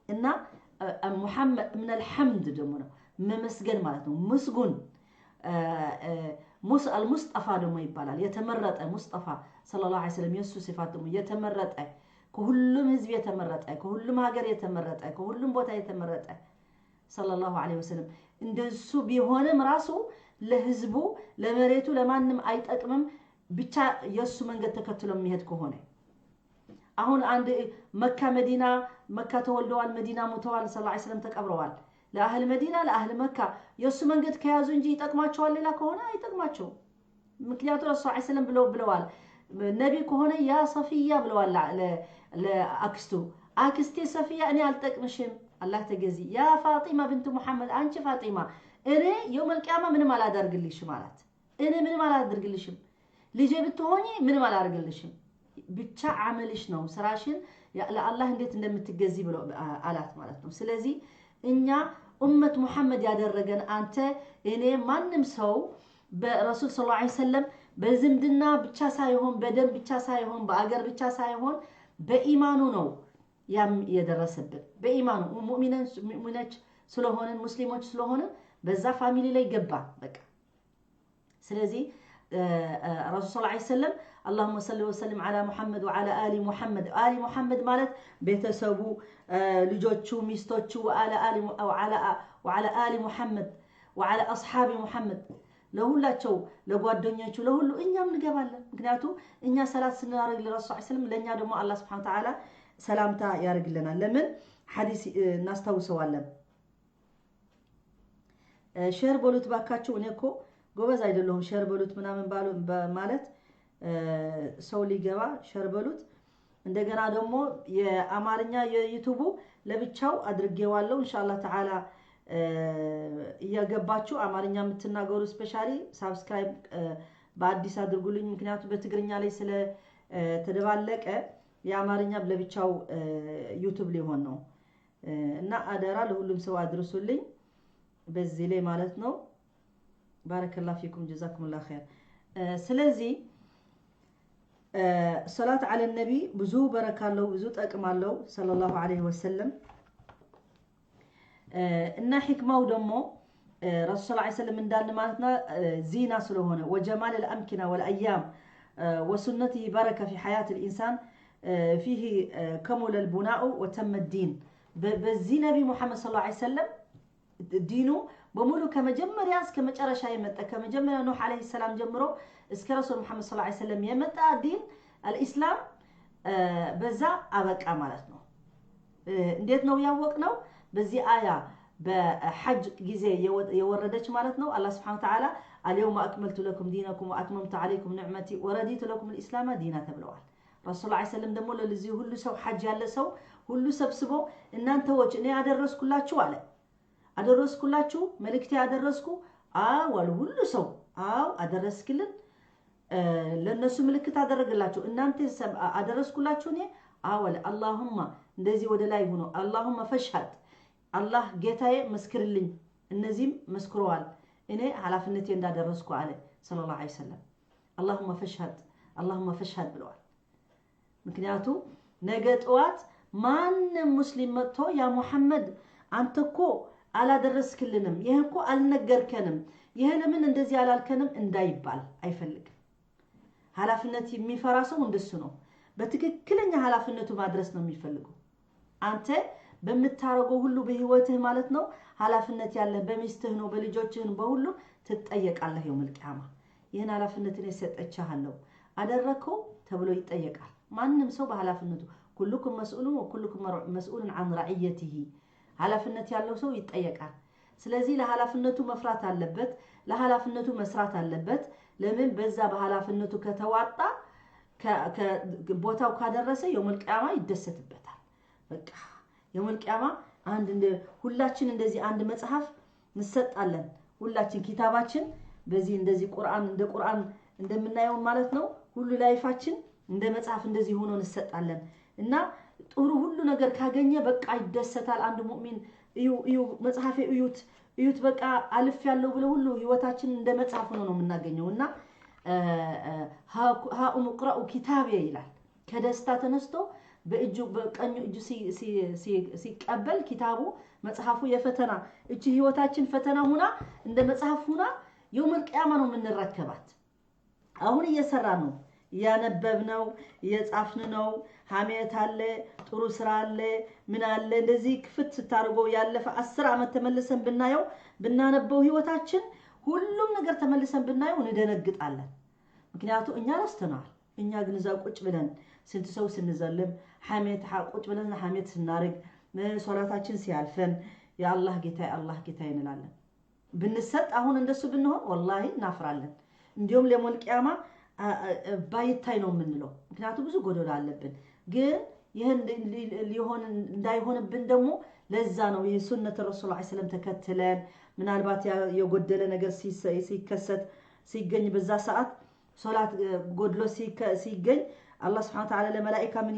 እና ሙሐመድ ምን አልሐምድ ደግሞ ነው፣ መመስገን ማለት ነው። ምስጉን አልሙስጠፋ ደግሞ ይባላል። የተመረጠ፣ ሙስጠፋ ሰለላሁ ዐለይሂ ወሰለም የእሱ ሲፋት ደግሞ የተመረጠ፣ ከሁሉም ህዝብ የተመረጠ፣ ከሁሉም ሀገር የተመረጠ፣ ከሁሉም ቦታ የተመረጠ ሰለላሁ ዐለይሂ ወሰለም እንደሱ ቢሆንም ራሱ ለህዝቡ፣ ለመሬቱ፣ ለማንም አይጠቅምም። ብቻ የእሱ መንገድ ተከትሎ የሚሄድ ከሆነ አሁን አንድ መካ መዲና፣ መካ ተወልደዋል፣ መዲና ሙተዋል፣ ሰለላሁ ዐለይሂ ወሰለም ተቀብረዋል። ለአህል መዲና ለአህል መካ የእሱ መንገድ ከያዙ እንጂ ይጠቅማቸዋል፣ ሌላ ከሆነ አይጠቅማቸውም። ምክንያቱ ረሱ ዐለይሂ ሰለም ብለዋል፣ ነቢ ከሆነ ያ ሰፊያ ብለዋል ለአክስቱ፣ አክስቴ ሰፊያ እኔ አልጠቅምሽም፣ አላህ ተገዚ። ያ ፋጢማ ብንት ሙሐመድ፣ አንቺ ፋጢማ እኔ የውመል ቂያማ ምንም አላደርግልሽም አላት። እኔ ምንም አላደርግልሽም፣ ልጄ ብትሆኚ ምንም አላደርግልሽም፣ ብቻ አመልሽ ነው ስራሽን ለአላህ እንዴት እንደምትገዚ ብሎ አላት ማለት ነው። ስለዚህ እኛ ኡመት ሙሐመድ ያደረገን አንተ፣ እኔ፣ ማንም ሰው በረሱል ሰለላሁ ዐለይሂ ወሰለም በዝምድና ብቻ ሳይሆን፣ በደም ብቻ ሳይሆን፣ በአገር ብቻ ሳይሆን በኢማኑ ነው ያም የደረሰብን። በኢማኑ ሙእሚኖች ስለሆንን፣ ሙስሊሞች ስለሆንን በዛ family ላይ ገባ በቃ። ስለዚህ ረሱል ሰለላሁ ዐለይሂ ወሰለም اللهم صل وسلم على محمد وعلى آل محمد፣ آل محمد ማለት ቤተሰቡ፣ ልጆቹ፣ ሚስቶቹ፣ وعلى آل محمد وعلى أصحاب محمد ለሁላቸው፣ ለጓደኞቹ፣ ለሁሉ እኛም እንገባለን። ምክንያቱ እኛ ሰላት ስናደርግ ለረሱል ሰለላሁ ዐለይሂ ወሰለም ለእኛ ደግሞ አላህ ሱብሓነሁ ወተዓላ ሰላምታ ያደርግልናል። ለምን ሐዲስ እናስታውሰዋለን። Share በሉት ባካችሁ። እኔ እኮ ጎበዝ አይደለሁም። Share በሉት ምናምን ባሉ ማለት ሰው ሊገባ share በሉት። እንደገና ደግሞ የአማርኛ የዩቱቡ ለብቻው አድርጌዋለሁ። ኢንሻአላህ ተዓላ እያገባችሁ አማርኛ የምትናገሩ specially subscribe በአዲስ አድርጉልኝ። ምክንያቱም በትግርኛ ላይ ስለተደባለቀ የአማርኛ ለብቻው ዩቱብ ሊሆን ነው እና አደራ ለሁሉም ሰው አድርሱልኝ በዚህ ላይ ማለት ነው። ባረከላሁ ፊኩም ጀዛኩሙላሁ ኸይር። ስለዚህ ሰላት ዐለ ነቢ ብዙ በረካ አለው፣ ብዙ ጠቅም አለው ሰለላሁ ዐለይሂ ወሰለም። እና ሕክማው ደግሞ ረሱል ሰለላሁ ዐለይሂ ወሰለም እንዳልን ማለት ነው ዚና ስለሆነ ወጀማል አልአምኪና ወልአያም ወሱነቲሂ በረከ ፊ ሐያት ልኢንሳን ፊህ ከሙለ ልቡናኡ ወተመ ዲን። በዚህ ነቢ ሙሐመድ ሰለላሁ ዐለይሂ ወሰለም ዲኑ በሙሉ ከመጀመሪያ እስከ መጨረሻ የመጣ፣ ከመጀመሪያ ኑህ ዐለይሂ ሰላም ጀምሮ እስከ ረሱል ሙሐመድ ሰለላሁ ዐለይሂ ወሰለም የመጣ ዲን አልኢስላም በዛ አበቃ ማለት ነው። እንዴት ነው ያወቅነው? በዚህ አያ በሐጅ ጊዜ የወረደች ማለት ነው። አላህ ስብሐነ ወተዓላ اليوم أكملت لكم دينكم وأتممت عليكم نعمتي ورضيت لكم الإسلام دينا ተብለዋል። ረሱል ዐለይሂ ሰለም ደግሞ ለዚህ ሁሉ ሰው ሐጅ ያለ ሰው ሁሉ ሰብስቦ እናንተዎች እኔ አደረስኩላችሁ አለ። አደረስኩላችሁ፣ መልእክቴ አደረስኩ። አዎ አሉ ሁሉ ሰው፣ አዎ አደረስክልን። ለነሱ ምልክት አደረገላቸው። እናንተ አደረስኩላችሁ እኔ፣ አዎ አለ። اللهم እንደዚህ ወደ ላይ ሆኖ اللهم فاشهد፣ አላህ ጌታዬ መስክርልኝ። እነዚህም መስክረዋል፣ እኔ ኃላፊነቴ እንዳደረስኩ አለ ሰለላሁ ዐለይሂ ወሰለም። اللهم فاشهد، اللهم فاشهد ብለዋል። ምክንያቱ ነገ ጠዋት ማንም ሙስሊም መጥቶ ያ ሙሐመድ አንተ እኮ አላደረስክልንም፣ ይህ እኮ አልነገርከንም፣ ይህ ለምን እንደዚህ አላልከንም እንዳይባል አይፈልግም። ኃላፊነት የሚፈራ ሰው እንደሱ ነው። በትክክለኛ ኃላፊነቱ ማድረስ ነው የሚፈልገው። አንተ በምታረገው ሁሉ በህይወትህ ማለት ነው ኃላፊነት ያለህ በሚስትህ ነው፣ በልጆችህ ነው፣ በሁሉ ትጠየቃለህ። የውመል ቂያማ ይህን ኃላፊነትን የሰጠችሃለሁ አደረከው ተብሎ ይጠየቃል። ማንም ሰው በኃላፊነቱ ኩልኩም መስኡሉን ወኩልኩም መስኡሉን አን ረዕየትህ፣ ኃላፊነት ያለው ሰው ይጠየቃል። ስለዚህ ለኃላፊነቱ መፍራት አለበት፣ ለኃላፊነቱ መስራት አለበት። ለምን በዛ በኃላፊነቱ ከተዋጣ፣ ቦታው ካደረሰ የውመል ቂያማ ይደሰትበታል። በቃ የውመል ቂያማ አንድ እንደ ሁላችን እንደዚህ አንድ መጽሐፍ እንሰጣለን። ሁላችን ኪታባችን በዚህ እንደዚህ ቁርአን እንደ ቁርአን እንደምናየው ማለት ነው። ሁሉ life ኣችን እንደ መጽሐፍ እንደዚህ ሆኖ እንሰጣለን እና ጥሩ ሁሉ ነገር ካገኘ በቃ ይደሰታል። አንድ ሙእሚን እዩ እዩ መጽሐፌ እዩት እዩት በቃ አልፍ ያለው ብሎ ሁሉ ህይወታችን እንደ መጽሐፍ ሆኖ ነው የምናገኘው እና هاؤم اقرءوا كتابيه ይላል። ከደስታ ተነስቶ በእጁ በቀኙ እጁ ሲቀበል ኪታቡ መጽሐፉ የፈተና እቺ ህይወታችን ፈተና ሁና እንደ መጽሐፍ ሁና የውመል ቂያማ ነው የምንረከባት። አሁን እየሰራ ነው። እያነበብነው እየጻፍን ነው። ሀሜት አለ፣ ጥሩ ስራ አለ፣ ምን አለ። እንደዚህ ክፍት ስታደርገው ያለፈ 10 ዓመት ተመልሰን ብናየው፣ ብናነበው፣ ህይወታችን ሁሉም ነገር ተመልሰን ብናየው እንደነግጣለን። ምክንያቱ እኛ ረስተነዋል። እኛ ግን እዛ ቁጭ ብለን ስንት ሰው ስንዘልም፣ ሐሜት ቁጭ ብለን ሐሜት ስናርግ፣ ሶላታችን ሲያልፈን የአላህ ጌታ፣ የአላህ ጌታ እንላለን። ብንሰጥ አሁን እንደሱ ብንሆን ወላሂ እናፍራለን። እንዲሁም ለ يوم القيامة ባይታይ ነው የምንለው። ምክንያቱም ብዙ ጎደሎ አለብን። ግን ይህን ሊሆን እንዳይሆንብን ደግሞ ለዛ ነው ይህ ሱነት ረሱል ዐለይሂ ሰላም ተከትለን ምናልባት የጎደለ ነገር ሲከሰት፣ ሲገኝ፣ በዛ ሰዓት ሶላት ጎድሎ ሲገኝ አላህ ስብሐነ ወተዓላ ለመላኢካ ምን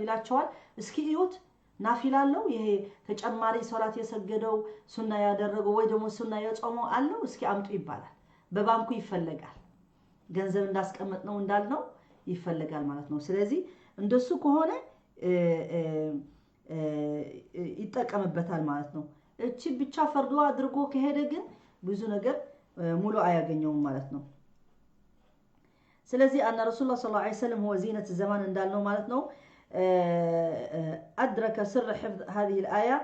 ይላቸዋል? እስኪ እዩት፣ ናፊላ አለው፣ ይሄ ተጨማሪ ሶላት የሰገደው፣ ሱና ያደረገው ወይ ደግሞ ሱና የጾመው አለው፣ እስኪ አምጡ ይባላል። በባንኩ ይፈለጋል። ገንዘብ እንዳስቀመጥ ነው እንዳልነው ይፈለጋል ማለት ነው። ስለዚህ እንደሱ ከሆነ ይጠቀምበታል ማለት ነው። እቺ ብቻ ፈርዶ አድርጎ ከሄደ ግን ብዙ ነገር ሙሉ አያገኘውም ማለት ነው። ስለዚህ أن رسول الله صلى الله عليه وسلم هو زينة الزمان እንዳልነው ማለት ነው። أدرك سر حفظ هذه الآية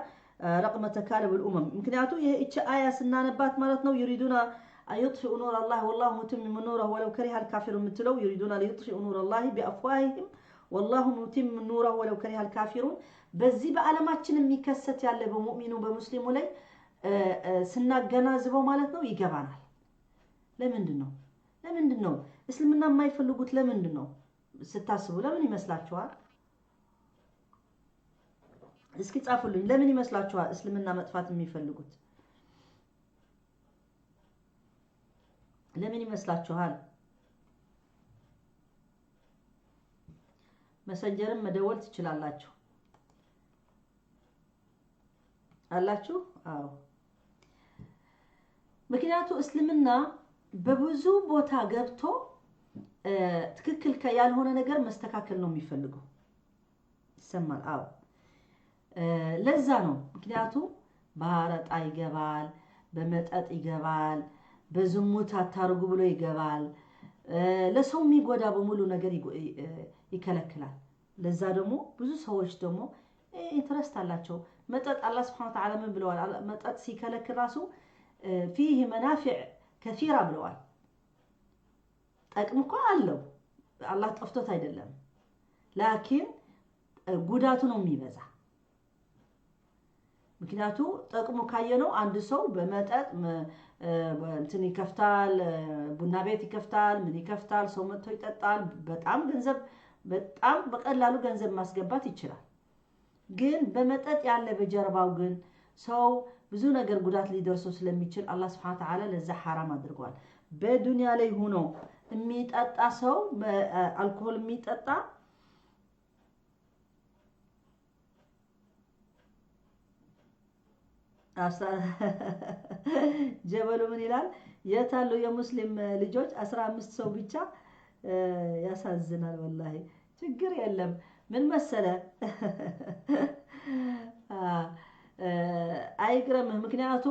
رغم تكالب الأمم። ምክንያቱ ይሄ እቺ አያ ስናነባት ማለት ነው يريدون أن يطفئوا نور الله والله متم نوره ولو كره الكافرون የምትለው يريدون ليطفئوا نور الله بأفواههم والله متم نوره ولو كره الكافرون በዚህ በዓለማችን የሚከሰት ያለ በሙእሚኑ በሙስሊሙ ላይ ስናገናዝበው ማለት ነው ይገባናል። ለምንድን ነው እስልምና የማይፈልጉት? ለምንድን ነው ስታስቡ ለምን ይመስላችኋል? እስኪ ጻፉልኝ። ለምን ይመስላችኋል እስልምና መጥፋት የሚፈልጉት? ለምን ይመስላችኋል? መሰንጀርም መደወል ትችላላችሁ። አላችሁ? አዎ። ምክንያቱ እስልምና በብዙ ቦታ ገብቶ ትክክል ያልሆነ ነገር መስተካከል ነው የሚፈልገው። ይሰማል? አዎ። ለዛ ነው። ምክንያቱ በአረጣ ይገባል፣ በመጠጥ ይገባል፣ በዝሙት አታርጉ ብሎ ይገባል። ለሰው የሚጎዳ በሙሉ ነገር ይከለክላል። ለዛ ደግሞ ብዙ ሰዎች ደግሞ interest አላቸው። መጠጥ አላህ ስብሐነ ወተዓላ ምን ብለዋል? መጠጥ ሲከለክል ራሱ فيه منافع كثيرة ብለዋል። ጠቅም እኮ አለው፣ አላህ ጠፍቶት አይደለም። لكن ጉዳቱ ነው የሚበዛ። ምክንያቱ ጠቅሙ ካየነው አንድ ሰው በመጠጥ እንትን ይከፍታል፣ ቡና ቤት ይከፍታል፣ ምን ይከፍታል፣ ሰው መጥቶ ይጠጣል። በጣም ገንዘብ፣ በጣም በቀላሉ ገንዘብ ማስገባት ይችላል። ግን በመጠጥ ያለ በጀርባው ግን ሰው ብዙ ነገር ጉዳት ሊደርሰው ስለሚችል አላህ ስብሐነ ወተዓላ ለዛ ሐራም አድርገዋል። በዱንያ ላይ ሆኖ የሚጠጣ ሰው፣ አልኮሆል የሚጠጣ፣ ጀበሉ ምን ይላል? የት አሉ የሙስሊም ልጆች? 15 ሰው ብቻ፣ ያሳዝናል። ወላሂ ችግር የለም። ምን መሰለ፣ አይግረምህ። ምክንያቱ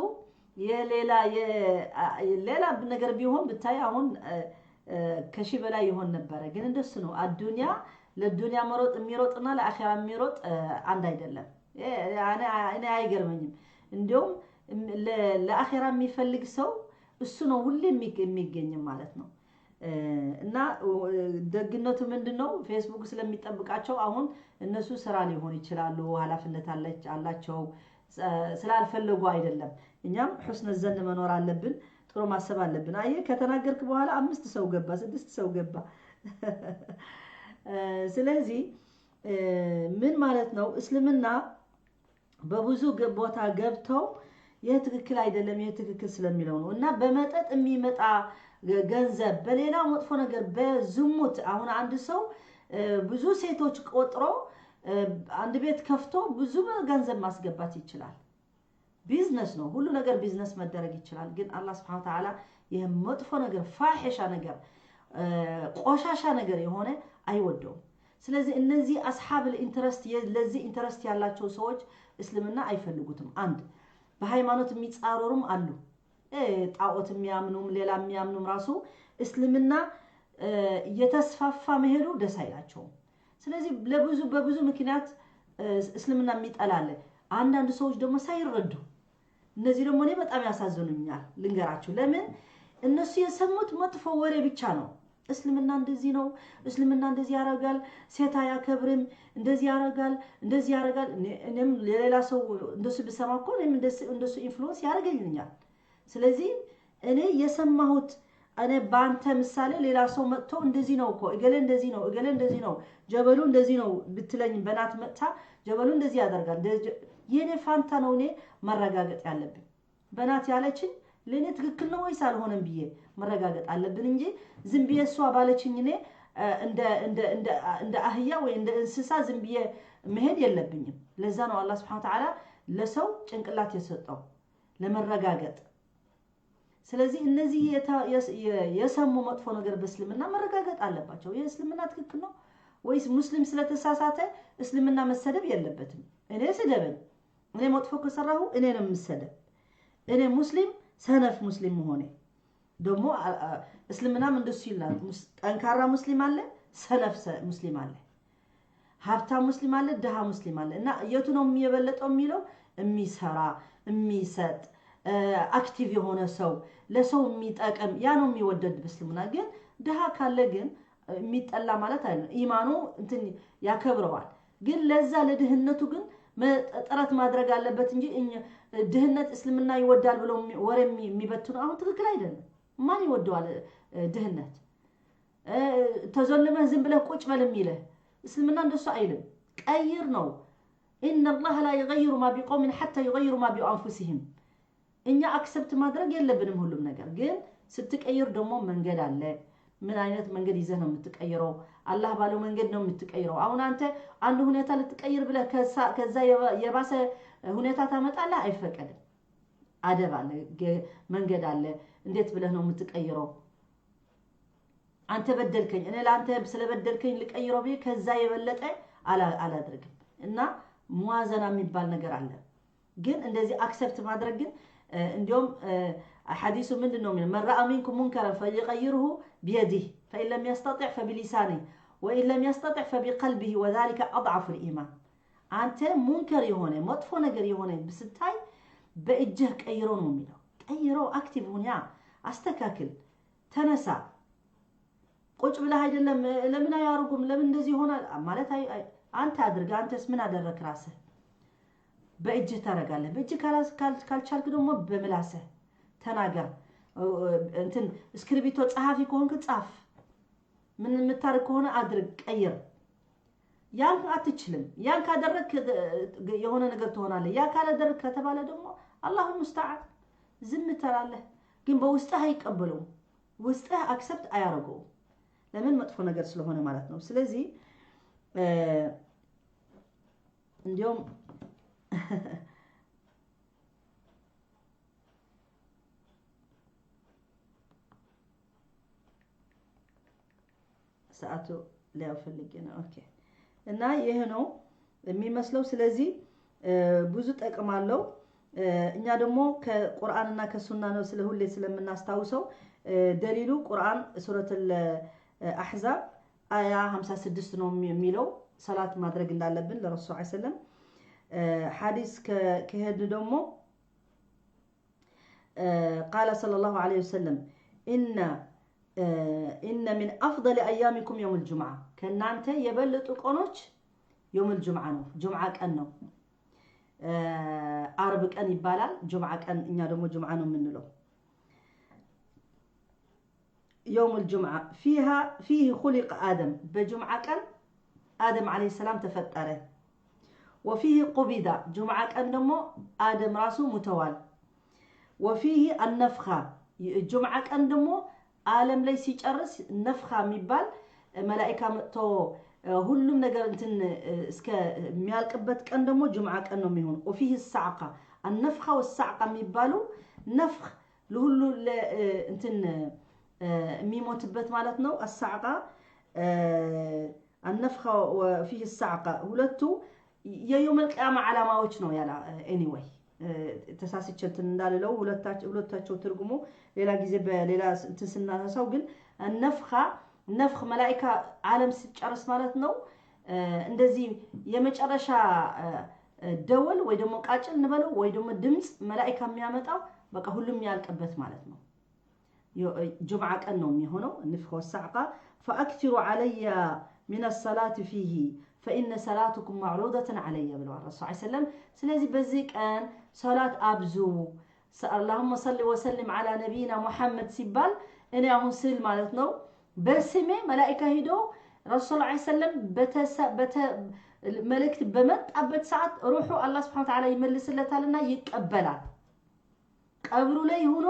የሌላ ሌላ ነገር ቢሆን ብታይ አሁን ከሺህ በላይ ይሆን ነበረ። ግን እንደሱ ነው። አዱንያ ለዱንያ መሮጥ የሚሮጥና ለአኼራ የሚሮጥ አንድ አይደለም። እኔ አይገርመኝም። እንዲሁም ለአኼራ የሚፈልግ ሰው እሱ ነው ሁሌ የሚገኝ ማለት ነው። እና ደግነቱ ምንድን ነው? ፌስቡክ ስለሚጠብቃቸው አሁን እነሱ ስራ ሊሆን ይችላሉ፣ ኃላፊነት አላቸው፣ ስላልፈለጉ አይደለም። እኛም حسن الظن መኖር አለብን፣ ጥሩ ማሰብ አለብን። አየህ፣ ከተናገርክ በኋላ አምስት ሰው ገባ፣ ስድስት ሰው ገባ። ስለዚህ ምን ማለት ነው? እስልምና በብዙ ቦታ ገብተው ይህ ትክክል አይደለም፣ ይህ ትክክል ስለሚለው ነው። እና በመጠጥ የሚመጣ ገንዘብ፣ በሌላው መጥፎ ነገር፣ በዝሙት፣ አሁን አንድ ሰው ብዙ ሴቶች ቆጥሮ አንድ ቤት ከፍቶ ብዙ ገንዘብ ማስገባት ይችላል። ቢዝነስ ነው፣ ሁሉ ነገር ቢዝነስ መደረግ ይችላል። ግን አላህ ስብሐነ ወተዓላ ይህ መጥፎ ነገር፣ ፋሒሻ ነገር፣ ቆሻሻ ነገር የሆነ አይወደውም። ስለዚህ እነዚህ أصحاب ال interest፣ ለዚህ interest ያላቸው ሰዎች እስልምና አይፈልጉትም። አንድ በሃይማኖት የሚጻረሩም አሉ። ጣዖት የሚያምኑም ሌላ የሚያምኑም ራሱ እስልምና እየተስፋፋ መሄዱ ደስ አይላቸውም። ስለዚህ ለብዙ በብዙ ምክንያት እስልምና የሚጠላ አለ። አንዳንድ ሰዎች ደግሞ ሳይረዱ፣ እነዚህ ደግሞ እኔ በጣም ያሳዝኑኛል። ልንገራችሁ ለምን፣ እነሱ የሰሙት መጥፎ ወሬ ብቻ ነው። እስልምና እንደዚህ ነው፣ እስልምና እንደዚህ ያደርጋል፣ ሴት አያከብርም፣ እንደዚህ ያደርጋል፣ እንደዚህ ያደርጋል። እኔም የሌላ ሰው እንደሱ ብሰማ እኮ እኔም እንደሱ influence ያደርገኛል። ስለዚህ እኔ የሰማሁት፣ እኔ በአንተ ምሳሌ ሌላ ሰው መጥቶ እንደዚህ ነው እኮ፣ እገሌ እንደዚህ ነው፣ እገሌ እንደዚህ ነው፣ ጀበሉ እንደዚህ ነው ብትለኝ፣ በናት መጥታ ጀበሉ እንደዚህ ያደርጋል፣ የእኔ ፋንታ ነው እኔ መረጋገጥ ያለብን። በናት ያለችኝ ለእኔ ትክክል ነው ወይስ አልሆነም ብዬ መረጋገጥ አለብን እንጂ ዝም ብዬ እሷ ባለችኝ እኔ እንደ አህያ ወይ እንደ እንስሳ ዝም ብዬ መሄድ የለብኝም። ለዛ ነው አላህ ስብሐነ ወተዓላ ለሰው ጭንቅላት የሰጠው ለመረጋገጥ። ስለዚህ እነዚህ የሰሙ መጥፎ ነገር በእስልምና መረጋገጥ አለባቸው። ይህ እስልምና ትክክል ነው ወይስ፣ ሙስሊም ስለተሳሳተ እስልምና መሰደብ የለበትም። እኔ ስደበኝ፣ እኔ መጥፎ ከሰራሁ እኔ ነው የምሰደብ። እኔ ሙስሊም ሰነፍ ሙስሊም መሆኔ ደግሞ እስልምናም እንደሱ ይላል። ጠንካራ ሙስሊም አለ፣ ሰነፍ ሙስሊም አለ፣ ሀብታም ሙስሊም አለ፣ ድሃ ሙስሊም አለ። እና የቱ ነው የሚበለጠው የሚለው፣ የሚሰራ፣ የሚሰጥ፣ active የሆነ ሰው፣ ለሰው የሚጠቅም፣ ያ ነው የሚወደድ በእስልምና። ግን ድሃ ካለ ግን የሚጠላ ማለት አይደለም። ኢማኑ እንትን ያከብረዋል። ግን ለዛ ለድህነቱ ግን ጥረት ማድረግ አለበት እንጂ ድህነት እስልምና ይወዳል ብለው ወሬ የሚበትኑ አሁን ትክክል አይደለም። ማን ይወደዋል ድህነት? ተዘልመህ ዝም ብለህ ቁጭ በል የሚልህ እስልምና እንደሱ አይልም። ቀይር ነው። إن الله لا يغير ما بقوم حتى يغيروا ما بأنفسهم። እኛ accept ማድረግ የለብንም ሁሉም ነገር። ግን ስትቀይር ደግሞ መንገድ አለ። ምን አይነት መንገድ ይዘህ ነው የምትቀይረው? አላህ ባለው መንገድ ነው የምትቀይረው። አሁን አንተ አንድ ሁኔታ ልትቀይር ብለህ ከዛ የባሰ ሁኔታ ታመጣለህ፣ አይፈቀድም። አደብ አለ፣ መንገድ አለ። እንዴት ብለህ ነው የምትቀይረው? አንተ በደልከኝ፣ እኔ ለአንተ ስለበደልከኝ ልቀይረው ብዬ ከዛ የበለጠ አላድርግም። እና موازنة የሚባል ነገር አለ። ግን እንደዚህ accept ማድረግ ግን እንዲሁም ሐዲሱ ምንድን ነው የሚለው? من رأى منكم منكرا فليغيره بيده، فإن لم يستطع فبلسانه، وإن لم يستطع فبقلبه، وذلك أضعف الإيمان። አንተ منكر የሆነ መጥፎ ነገር የሆነ ስታይ በእጅህ ቀይሮ ነው የሚለው። ቀይሮ፣ active ሁን፣ ያ አስተካክል፣ ተነሳ። ቁጭ ብለህ አይደለም ለምን አያርጉም፣ ለምን እንደዚህ ይሆናል ማለት፣ አንተ አድርግ። አንተስ ምን አደረክ? ራስህ በእጅህ ታደርጋለህ። በእጅህ ካልቻልክ ደግሞ በምላስህ ተናገር። እንትን እስክሪብቶ ጸሐፊ ከሆንክ ጻፍ። ምን የምታደርግ ከሆነ አድርግ፣ ቀይር። ያን አትችልም። ያን ካደረግክ የሆነ ነገር ትሆናለህ። ያ ካላደረግክ ከተባለ ደግሞ الله المستعان ዝም ትላለህ። ግን በውስጥህ አይቀበለውም። ውስጥህ accept አያደርገውም። ለምን? መጥፎ ነገር ስለሆነ ማለት ነው። ስለዚህ እንዲሁም ሰዓቱ ሊያው ፈልጌ ነው። Okay፣ እና ይህ ነው የሚመስለው። ስለዚህ ብዙ ጥቅም አለው። እኛ ደግሞ ከቁርአንና ከሱና ነው ስለ ሁሌ ስለምናስታውሰው፣ ደሊሉ ቁርአን ሱረቱል አሕዛብ አያ 56 ነው የሚለው ሰላት ማድረግ እንዳለብን ለረሱል ዐለይሂ ሰለም። ሐዲስ ከሄድን ደግሞ قال صلى الله عليه وسلم إن من أفضل أيامكم يوم الجمعة፣ ከእናንተ የበለጡ ቀኖች يوم الجمعة ነው፣ ጁምዓ ቀን ነው። አርብ ቀን ይባላል፣ ጁምዓ ቀን እኛ ደግሞ ጁምዓ ነው የምንለው። يوم الجمعة فيه خلق آدم፣ በጁምዓ ቀን አደም عليه السلام ተፈጠረ። وفيه قبض፣ ጁምዓ ቀን ደግሞ አደም ራሱ ሙተዋል። وفيه النفخة፣ ጁምዓ ቀን ደግሞ ዓለም ላይ ሲጨርስ نفخة የሚባል መላኢካ መጥቶ ሁሉም ነገር እንትን እስከ የሚያልቅበት ቀን ደግሞ ጁምዓ ቀን ነው የሚሆኑ። وفيه الصعقة፣ النفخة والصعقة የሚባሉ፣ نفخ ለሁሉ እንትን የሚሞትበት ማለት ነው። الصعقة النفخة وفيه الصعقة ሁለቱ የ يوم القيامة ዓላማዎች ነው። ያላ anyway ተሳስቼ እንትን እንዳልለው ሁለታቸው ትርጉሙ ሌላ ጊዜ በሌላ እንትን ስናነሳው፣ ግን نفخة ነፍኽ መላኢካ ዓለም ሲጨርስ ማለት ነው። እንደዚህ የመጨረሻ ደወል ወይ ደግሞ ቃጭል እንበለው ወይ ደግሞ ድምፅ መላኢካ የሚያመጣው በቃ ሁሉም ያልቅበት ማለት ነው። ጁምዓ ቀን ነው የሚሆነው ንፍኸ ወሳዕቃ። ፈአክቲሩ ዓለያ ሚን ሰላት ፊሂ ፈኢነ ሰላቱኩም ማዕሩደትን ዓለያ ብለዋል ረሱ ሰለም። ስለዚህ በዚህ ቀን ሰላት አብዙ። አላሁመ ሰሊ ወሰሊም ዓላ ነቢይና ሙሐመድ ሲባል እኔ አሁን ስል ማለት ነው በስሜ መላኢካ ሂዶ ረሱል ስ ሰለም መልእክት በመጣበት ሰዓት ሩሑ አላህ ስብሐነ ወተዓላ ይመልስለታልና ይቀበላል። ቀብሩ ላይ ሆኖ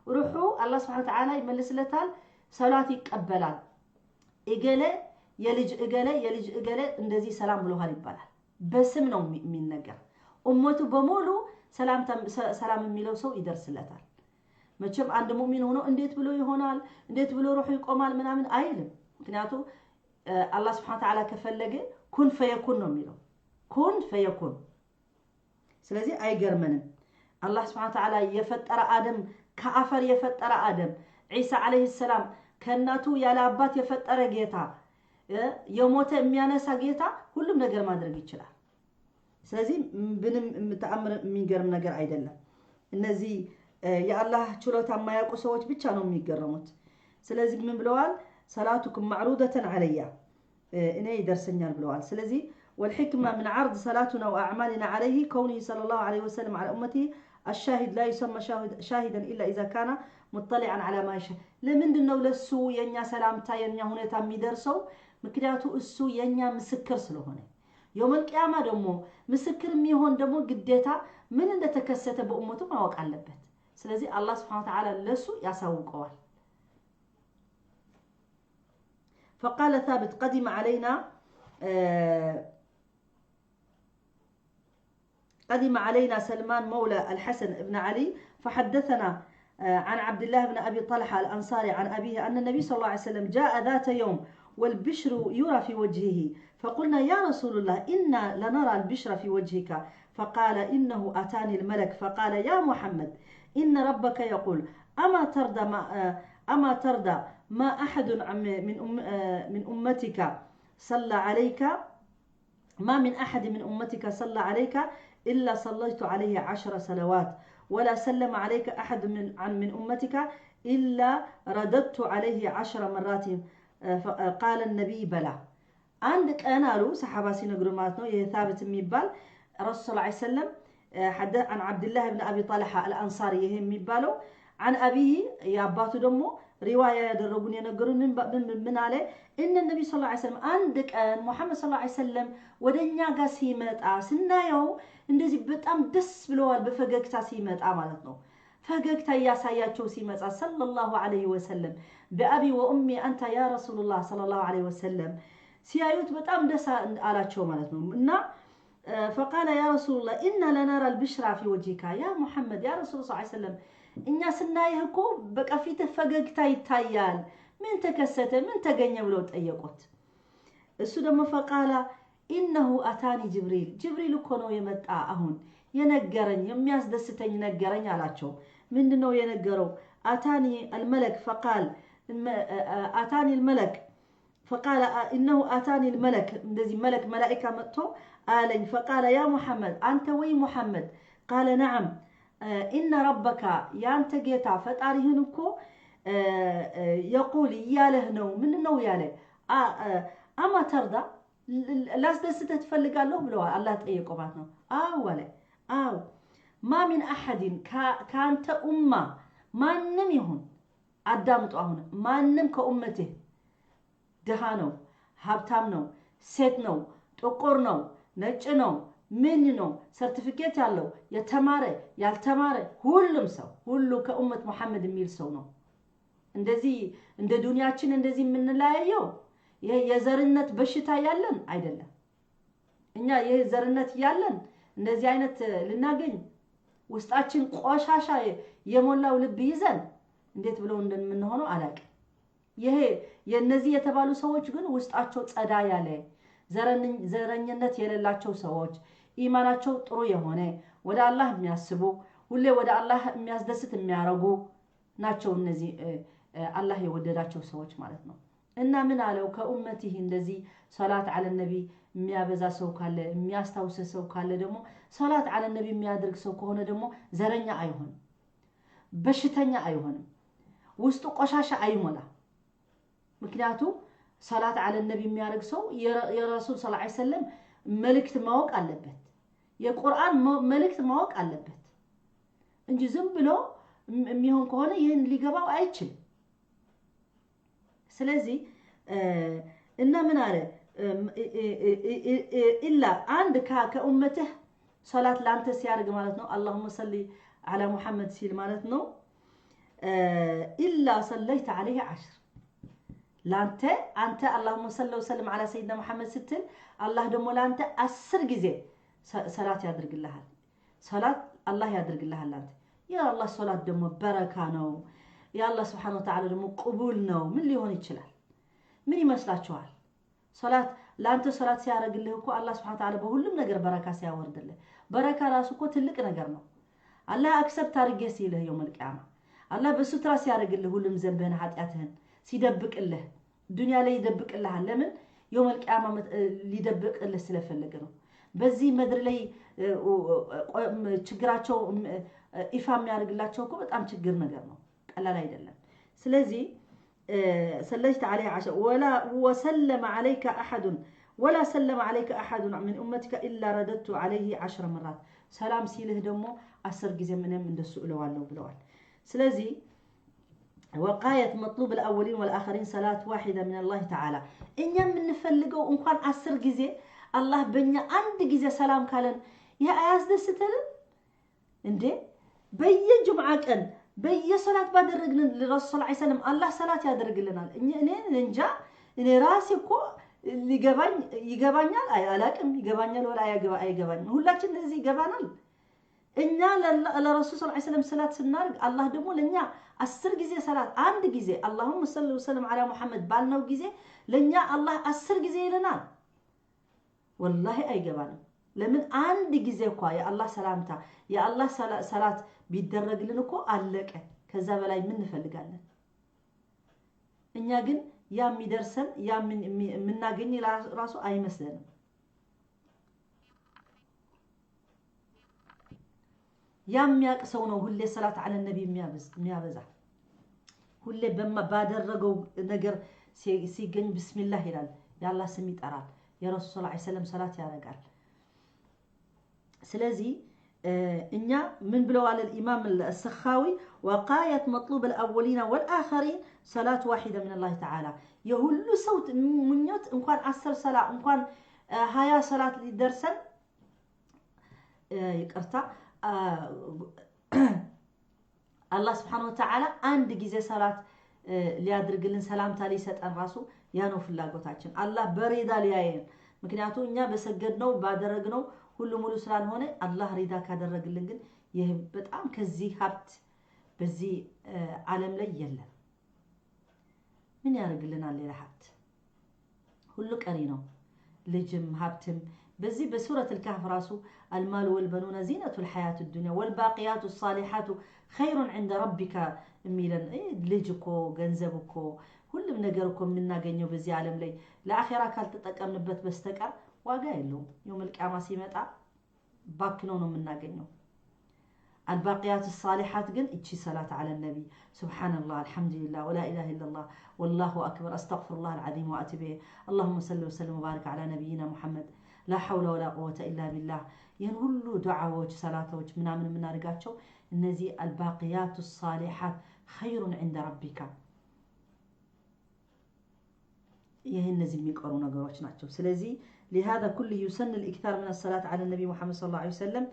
ሩሑ አላህ ስብሐነ ወተዓላ ይመልስለታል፣ ሰላት ይቀበላል። እገሌ የልጅ እገሌ የልጅ እገሌ እንደዚህ ሰላም ብሎሃል ይባላል። በስም ነው የሚነገር። ኡመቱ በሙሉ ሰላም የሚለው ሰው ይደርስለታል። መቼም አንድ ሙእሚን ሆኖ እንዴት ብሎ ይሆናል፣ እንዴት ብሎ ሩሑ ይቆማል ምናምን አይልም። ምክንያቱ አላህ ስብሐነ ወተዓላ ከፈለገ ኩን ፈየኩን ነው የሚለው፣ ኩን ፈየኩን። ስለዚህ አይገርመንም። አላህ ስብሐነ ወተዓላ የፈጠረ አደም፣ ከአፈር የፈጠረ አደም፣ ዒሳ ዓለይሂ ሰላም ከእናቱ ያለ አባት የፈጠረ ጌታ፣ የሞተ የሚያነሳ ጌታ ሁሉም ነገር ማድረግ ይችላል። ስለዚህ ምንም ተአምር የሚገርም ነገር አይደለም። እነዚህ የአላህ ችሎታ የማያውቁ ሰዎች ብቻ ነው የሚገረሙት። ስለዚህ ምን ብለዋል? ሰላቱኩም ማዕሩደተን ዓለያ፣ እኔ ይደርሰኛል ብለዋል። ስለዚህ والحكمة من عرض صلاتنا وأعمالنا عليه كونه صلى الله عليه وسلم على أمته الشاهد لا يسمى شاهدا إلا إذا كان مطلعا على ما يشاء። ለምንድን ነው ለሱ የኛ ሰላምታ የኛ ሁኔታ የሚደርሰው? ምክንያቱ እሱ የኛ ምስክር ስለሆነ፣ የውመል ቂያማ ደግሞ ምስክር የሚሆን ደግሞ ግዴታ ምን እንደተከሰተ በኡመቱ ማወቅ አለበት። ስለዚህ አላህ ስብሐነ ወተዓላ ለሱ ያሳውቀዋል። فقال ثابت قدم علينا سلمان مولى الحسن بن علي فحدثنا عن عبد الله بن أبي طلحة الأنصاري عن أبيه أن النبي صلى الله عليه وسلم جاء ذات يوم والبشر يرى في وجهه، فقلنا يا رسول الله إنا لنرى البشر في وجهك، فقال إنه أتاني الملك فقال يا محمد إن ربك يقول أما ترضى ما أحد من أمتك صلى عليك، ما من أحد من أمتك صلى عليك إلا صليت عليه 10 صلوات، ولا سلم عليك أحد من أمتك إلا رددت عليه 10 مرات. قال النبي بلى። አንድ ቀን አሉ ሰሓባ ሲነግሩ ማለት ነው፣ ይህ ታብት የሚባል ረሱል ሰለላሁ ዐለይሂ ወሰለም عن عبد الله بن أبي طلحة الأنصاري ይሄ የሚባለው عن أبيه የአባቱ ደግሞ ሪዋያ ያደረጉን የነገሩን ምን አለ? እነ ነቢ ስ ላ ሰለም አንድ ቀን ሙሐመድ ስ ላ ሰለም ወደ እኛ ጋር ሲመጣ ስናየው እንደዚህ በጣም ደስ ብለዋል። በፈገግታ ሲመጣ ማለት ነው። ፈገግታ እያሳያቸው ሲመጣ ሰለላሁ ዐለይሂ ወሰለም፣ በአቢ ወኡሚ አንተ ያ ረሱሉላህ ሰለላሁ ዐለይሂ ወሰለም፣ ሲያዩት በጣም ደስ አላቸው ማለት ነው። እና ፈቃለ ያ ረሱሉላህ ኢና ለነራ ልብሽራ ፊ ወጅሂካ ያ ሙሐመድ፣ ያ ረሱል ስ ሰለም እኛ ስናይህ እኮ በቃ ፊትህ ፈገግታ ይታያል። ምን ተከሰተ? ምን ተገኘ? ብለው ጠየቁት። እሱ ደግሞ ፈቃላ ኢነሁ አታኒ ጅብሪል፣ ጅብሪል እኮ ነው የመጣ፣ አሁን የነገረኝ የሚያስደስተኝ ነገረኝ አላቸው። ምንድን ነው የነገረው? አታኒ አልመለክ ፈቃል አታኒ አልመለክ ፈቃለ ኢነሁ አታኒ አልመለክ፣ እንደዚህ መለክ መላኢካ መጥቶ አለኝ። ፈቃለ ያ ሙሐመድ፣ አንተ ወይ ሙሐመድ፣ ቃለ ነዓም፣ ኢነ ረበካ ያንተ ጌታ ፈጣሪህን እኮ የቁል እያለህ ነው። ምንድን ነው ያለ? አማ ተርዳ፣ ላስደስትህ ትፈልጋለሁ ብለዋል። አላህ ጠየቀው ማለት ነው። አዎ አለ። አዎ፣ ማ ሚን አሐድን ከአንተ ኡማ ማንም ይሁን፣ አዳምጡ። አሁን ማንም ከኡመትህ ድሃ ነው፣ ሀብታም ነው፣ ሴት ነው፣ ጥቁር ነው፣ ነጭ ነው፣ ምን ነው፣ ሰርቲፊኬት ያለው፣ የተማረ፣ ያልተማረ፣ ሁሉም ሰው ሁሉ ከኡመት ሙሐመድ የሚል ሰው ነው። እንደዚህ እንደ ዱንያችን እንደዚህ የምንለያየው ይሄ የዘርነት በሽታ ያለን አይደለም። እኛ ይሄ ዘርነት ያለን እንደዚህ አይነት ልናገኝ ውስጣችን ቆሻሻ የሞላው ልብ ይዘን እንዴት ብለው እንደምንሆነው አላውቅም። ይሄ የነዚህ የተባሉ ሰዎች ግን ውስጣቸው ጸዳ ያለ፣ ዘረኝነት የሌላቸው ሰዎች፣ ኢማናቸው ጥሩ የሆነ፣ ወደ አላህ የሚያስቡ፣ ሁሌ ወደ አላህ የሚያስደስት የሚያረጉ ናቸው። እነዚህ አላህ የወደዳቸው ሰዎች ማለት ነው። እና ምን አለው? ከኡመቲህ እንደዚህ ሶላት አለ ነቢ የሚያበዛ ሰው ካለ፣ የሚያስታውሰ ሰው ካለ፣ ደግሞ ሶላት አለ ነቢ የሚያደርግ ሰው ከሆነ ደግሞ ዘረኛ አይሆንም፣ በሽተኛ አይሆንም፣ ውስጡ ቆሻሻ አይሞላ። ምክንያቱም ሰላት አለ ነቢ የሚያደርግ ሰው የረሱል ስ ሰለም መልእክት ማወቅ አለበት፣ የቁርአን መልእክት ማወቅ አለበት እንጂ ዝም ብሎ የሚሆን ከሆነ ይህን ሊገባው አይችልም። ስለዚህ እና ምን አለ? ኢላ አንድ ከኡመትህ ሶላት ለአንተ ሲያደርግ ማለት ነው፣ አላሁመ ሰሊ ዓላ ሙሐመድ ሲል ማለት ነው፣ ኢላ ሰለይተ ዓለይህ 10 ለአንተ። አንተ አላሁመ ሰለ ወሰለም ዓላ ሰይድና ሙሐመድ ስትል አላህ ደግሞ ለአንተ 10 ጊዜ ሰላት ያደርግልሃል። ሰላት አላህ ያደርግልሃል ለአንተ። የአላህ ሶላት ደግሞ በረካ ነው። የአላህ ስብሓነ ወተዓላ ደግሞ ቅቡል ነው። ምን ሊሆን ይችላል? ምን ይመስላችኋል? ሶላት ለአንተ ሶላት ሲያደርግልህ እኮ አላህ ስብሓነ ወተዓላ በሁሉም ነገር በረካ ሲያወርድልህ፣ በረካ ራሱ እኮ ትልቅ ነገር ነው። አላህ accept አድርጌ ሲልህ የውመል ቂያማ፣ አላህ በሱትራ ሲያደርግልህ፣ ሁሉም ዘንብህን ኃጢአትህን ሲደብቅልህ፣ ዱንያ ላይ ይደብቅልሃል። ለምን? የውመል ቂያማ ሊደብቅልህ ስለፈለገ ነው። በዚህ ምድር ላይ ችግራቸው ይፋ የሚያደርግላቸው እኮ በጣም ችግር ነገር ነው፣ ቀላል አይደለም። ስለዚህ ሰለይተ ዓለይህ 10 ወሰለመ ዓለይከ አሐዱን ወላ ሰለመ ዓለይከ አሐዱን ምን ኡመቲከ ኢላ ረደድቱ ዓለይህ 10 መራት፣ ሰላም ሲልህ ደግሞ 10 ጊዜ ምንም እንደሱ እለዋለሁ ብለዋል። ስለዚህ ወቃየት መጥሉብ ልአወሊን ወልአኸሪን ሰላት ዋሒዳ ምን አላህ ተዓላ። እኛ የምንፈልገው እንኳን 10 ጊዜ፣ አላህ በእኛ አንድ ጊዜ ሰላም ካለን ይህ አያስደስተንም እንዴ? በየጅምዓ ቀን በየሰላት ባደረግን ለረሱል ስ ሰለም አላህ ሰላት ያደርግልናል። እኔ እንጃ፣ እኔ ራሴ እኮ ሊገባኝ ይገባኛል አላቅም፣ ይገባኛል ወላ አይገባኝም። ሁላችን እንደዚህ ይገባናል። እኛ ለረሱል ስ ሰለም ሰላት ስናደርግ አላህ ደግሞ ለእኛ 10 ጊዜ ሰላት፣ አንድ ጊዜ አላሁመ ሰሊ ወሰለም ዓላ ሙሐመድ ባልነው ጊዜ ለእኛ አላህ 10 ጊዜ ይለናል። ወላሂ አይገባንም። ለምን? አንድ ጊዜ እኳ የአላህ ሰላምታ የአላህ ሰላት ቢደረግልን እኮ አለቀ። ከዛ በላይ ምን እንፈልጋለን? እኛ ግን ያ የሚደርሰን ያ የምናገኝ ራሱ አይመስለንም። ያ የሚያውቅ ሰው ነው ሁሌ ሰላት አለ ነቢ የሚያበዛ፣ ሁሌ ባደረገው ነገር ሲገኝ ብስሚላህ ይላል፣ የአላህ ስም ይጠራል፣ የረሱል ስ ሰለም ሰላት ያደርጋል። ስለዚህ እኛ ምን ብለዋል الإمام السخاوي? وقاية مطلوب الأولين والآخرين صلاة واحدة من الله تعالى። የሁሉ ሰው ምኞት እንኳን 10 ሰላ እንኳን 20 ሰላት ሊደርሰን፣ ይቅርታ፣ አላህ ስብሓነ ወተዓላ አንድ ጊዜ ሰላት ሊያድርግልን፣ ሰላምታ ሊሰጠን ራሱ ያ ነው ፍላጎታችን። አላህ በሬዳ ሊያየን። ምክንያቱም እኛ በሰገድነው ባደረግነው ሁሉ ሙሉ ስላልሆነ አላህ ሪዳ ካደረግልን ግን ይህ በጣም ከዚህ ሀብት በዚህ ዓለም ላይ የለም። ምን ያደርግልናል ሌላ ሀብት? ሁሉ ቀሪ ነው። ልጅም ሀብትም በዚህ በሱረት ልካህፍ ራሱ አልማሉ ወልበኑነ ዚነቱ ልሐያት ዱንያ ወልባቅያቱ ሳሊሓቱ ኸይሩን ዕንደ ረቢካ የሚለን፣ ልጅ እኮ ገንዘብ እኮ ሁሉም ነገር እኮ የምናገኘው በዚህ ዓለም ላይ ለአኼራ ካልተጠቀምንበት በስተቀር ዋጋ የለውም። የውመል ቂያማ ሲመጣ ባክነው ነው የምናገኘው። አልባቅያት ሳሊሓት ግን እቺ ሰላት ዓለ ነቢ፣ ሱብሓነላህ፣ አልሐምዱሊላህ፣ ወላ ኢላሃ ኢለላህ፣ ወላሁ አክበር፣ አስተግፊሩላህ አልዓዚም ወአቱቡ ኢለይህ፣ አላሁመ ሰሊ ወሰለም ወባሪክ ዓላ ነቢይና ሙሐመድ፣ ላ ሐውለ ወላ ቁወተ ኢላ ቢላህ። ይህን ሁሉ ዱዓዎች፣ ሰላቶች ምናምን የምናደርጋቸው እነዚህ አልባቅያቱ ሳሊሓት ኸይሩን ዕንደ ረቢካ፣ ይህ እነዚህ የሚቀሩ ነገሮች ናቸው። ስለዚህ ሊሃذا ኩሉ ዩሰን ልኢክታር ምን ሰላት ዓለ ነቢ ሙሐመድ ሰለላሁ ዐለይሂ ወሰለም።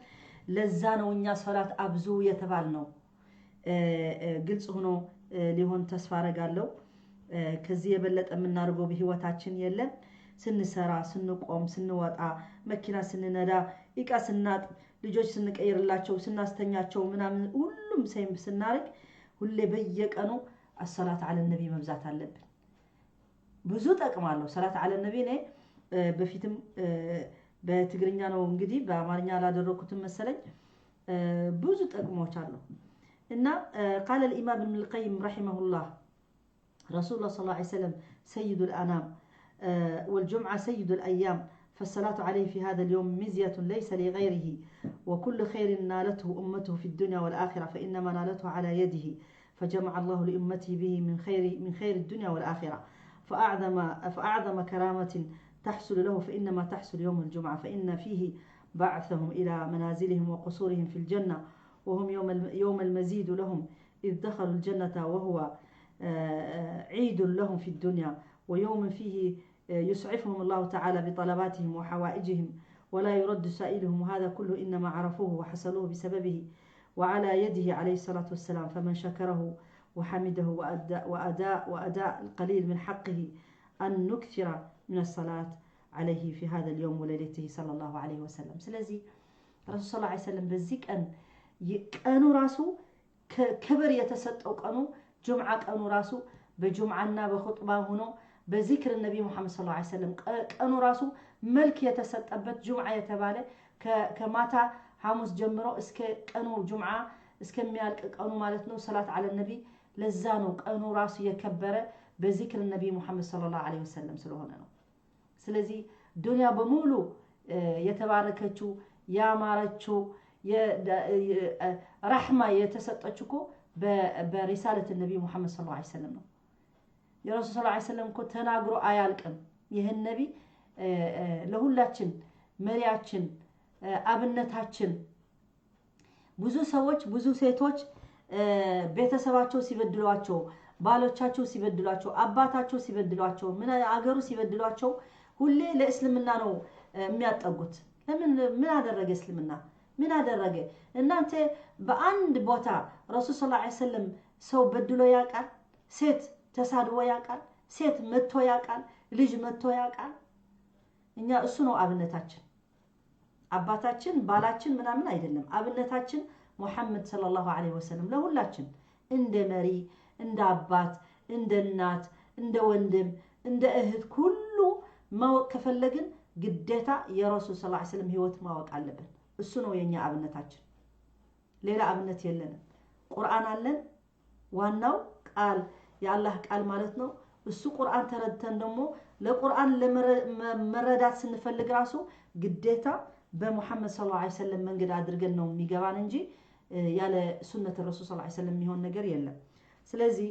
ለዛ ነው እኛ ሰላት አብዙ የተባል ነው። ግልጽ ሆኖ ሊሆን ተስፋ አረጋለሁ። ከዚህ የበለጠ የምናደርገው በህይወታችን የለም። ስንሰራ፣ ስንቆም፣ ስንወጣ፣ መኪና ስንነዳ፣ እቃ ስናጥብ፣ ልጆች ስንቀይርላቸው፣ ስናስተኛቸው ምናምን ሁሉም same ስናደርግ ሁሌ በየቀኑ አሰላት አለ ነቢ መብዛት አለብን። ብዙ ጠቅማለሁ። ሰላት አለ ነቢ እኔ በፊትም በትግርኛ ነው እንግዲህ በአማርኛ አላደረኩትም መሰለኝ። ብዙ ጥቅሞች አሉ እና ቃለ ልኢማም ኢብን ልቀይም ረሒመሁላህ رسول الله صلى الله عليه وسلم سيد الأنام، والجمعة سيد الأيام، فالصلاة عليه في هذا اليوم مزية ليس لغيره، وكل خير نالته أمته في الدنيا والآخرة فإنما نالته على يده، فجمع الله لأمته به من خير الدنيا والآخرة، فأعظم كرامة تحصل له فإنما تحصل يوم الجمعة، فإن فيه بعثهم إلى منازلهم وقصورهم في الجنة، وهم يوم المزيد لهم إذ دخلوا الجنة، وهو عيد لهم في الدنيا، ويوم فيه يسعفهم الله تعالى بطلباتهم وحوائجهم ولا يرد سائلهم، وهذا كله إنما عرفوه وحصلوه بسببه وعلى يده عليه الصلاة والسلام، فمن شكره وحمده وأداء القليل من حقه أن نكثر من الصلاة عليه في هذا اليوم وليلته صلى الله عليه وسلم። ስለዚህ ረሱል صلى الله عليه وسلم በዚህ ቀን ቀኑ ራሱ ክብር የተሰጠው ቀኑ ጁምዓ ቀኑ ራሱ በጁምዓና በኹጥባ ሆኖ በዚክር ነቢ ሙሐመድ صلى الله عليه وسلم ቀኑ ራሱ መልክ የተሰጠበት ጁምዓ የተባለ ከማታ ሐሙስ ጀምሮ እስከ ቀኑ ጁምዓ እስከሚያልቅ ቀኑ ማለት ነው። صلاة على النبي ለዛ ነው ቀኑ ራሱ የከበረ በዚክር ነቢ ሙሐመድ صلى الله عليه وسلم ስለሆነ ነው። ስለዚህ ዱንያ በሙሉ የተባረከችው ያማረችው ረሕማ የተሰጠችው እኮ በሪሳለት ነቢ ሙሐመድ صلى الله عليه وسلم ነው። የረሱል صلى الله عليه وسلم እኮ ተናግሮ አያልቅም። ይህን ነቢ ለሁላችን መሪያችን አብነታችን። ብዙ ሰዎች ብዙ ሴቶች ቤተሰባቸው ሲበድሏቸው፣ ባሎቻቸው ሲበድሏቸው፣ አባታቸው ሲበድሏቸው፣ ምን አገሩ ሲበድሏቸው ሁሌ ለእስልምና ነው የሚያጠጉት። ለምን? ምን አደረገ እስልምና? ምን አደረገ? እናንተ በአንድ ቦታ ረሱል صلى الله عليه وسلم ሰው በድሎ ያውቃል? ሴት ተሳድቦ ያውቃል? ሴት መቶ ያውቃል? ልጅ መቶ ያውቃል? እኛ እሱ ነው አብነታችን። አባታችን ባላችን ምናምን አይደለም። አብነታችን ሙሐመድ صلى الله عليه وسلم ለሁላችን እንደ መሪ፣ እንደ አባት፣ እንደ እናት፣ እንደ ወንድም፣ እንደ እህት ሁሉ ማወቅ ከፈለግን ግዴታ የረሱል صلى الله عليه وسلم ህይወት ማወቅ አለብን። እሱ ነው የኛ አብነታችን። ሌላ አብነት የለንም። ቁርአን አለን። ዋናው ቃል የአላህ ቃል ማለት ነው። እሱ ቁርአን ተረድተን ደግሞ ለቁርአን ለመረዳት ስንፈልግ ራሱ ግዴታ በሙሐመድ صلى الله عليه وسلم መንገድ አድርገን ነው የሚገባን እንጂ ያለ ሱነት ረሱል صلى الله عليه وسلم የሚሆን ነገር የለም። ስለዚህ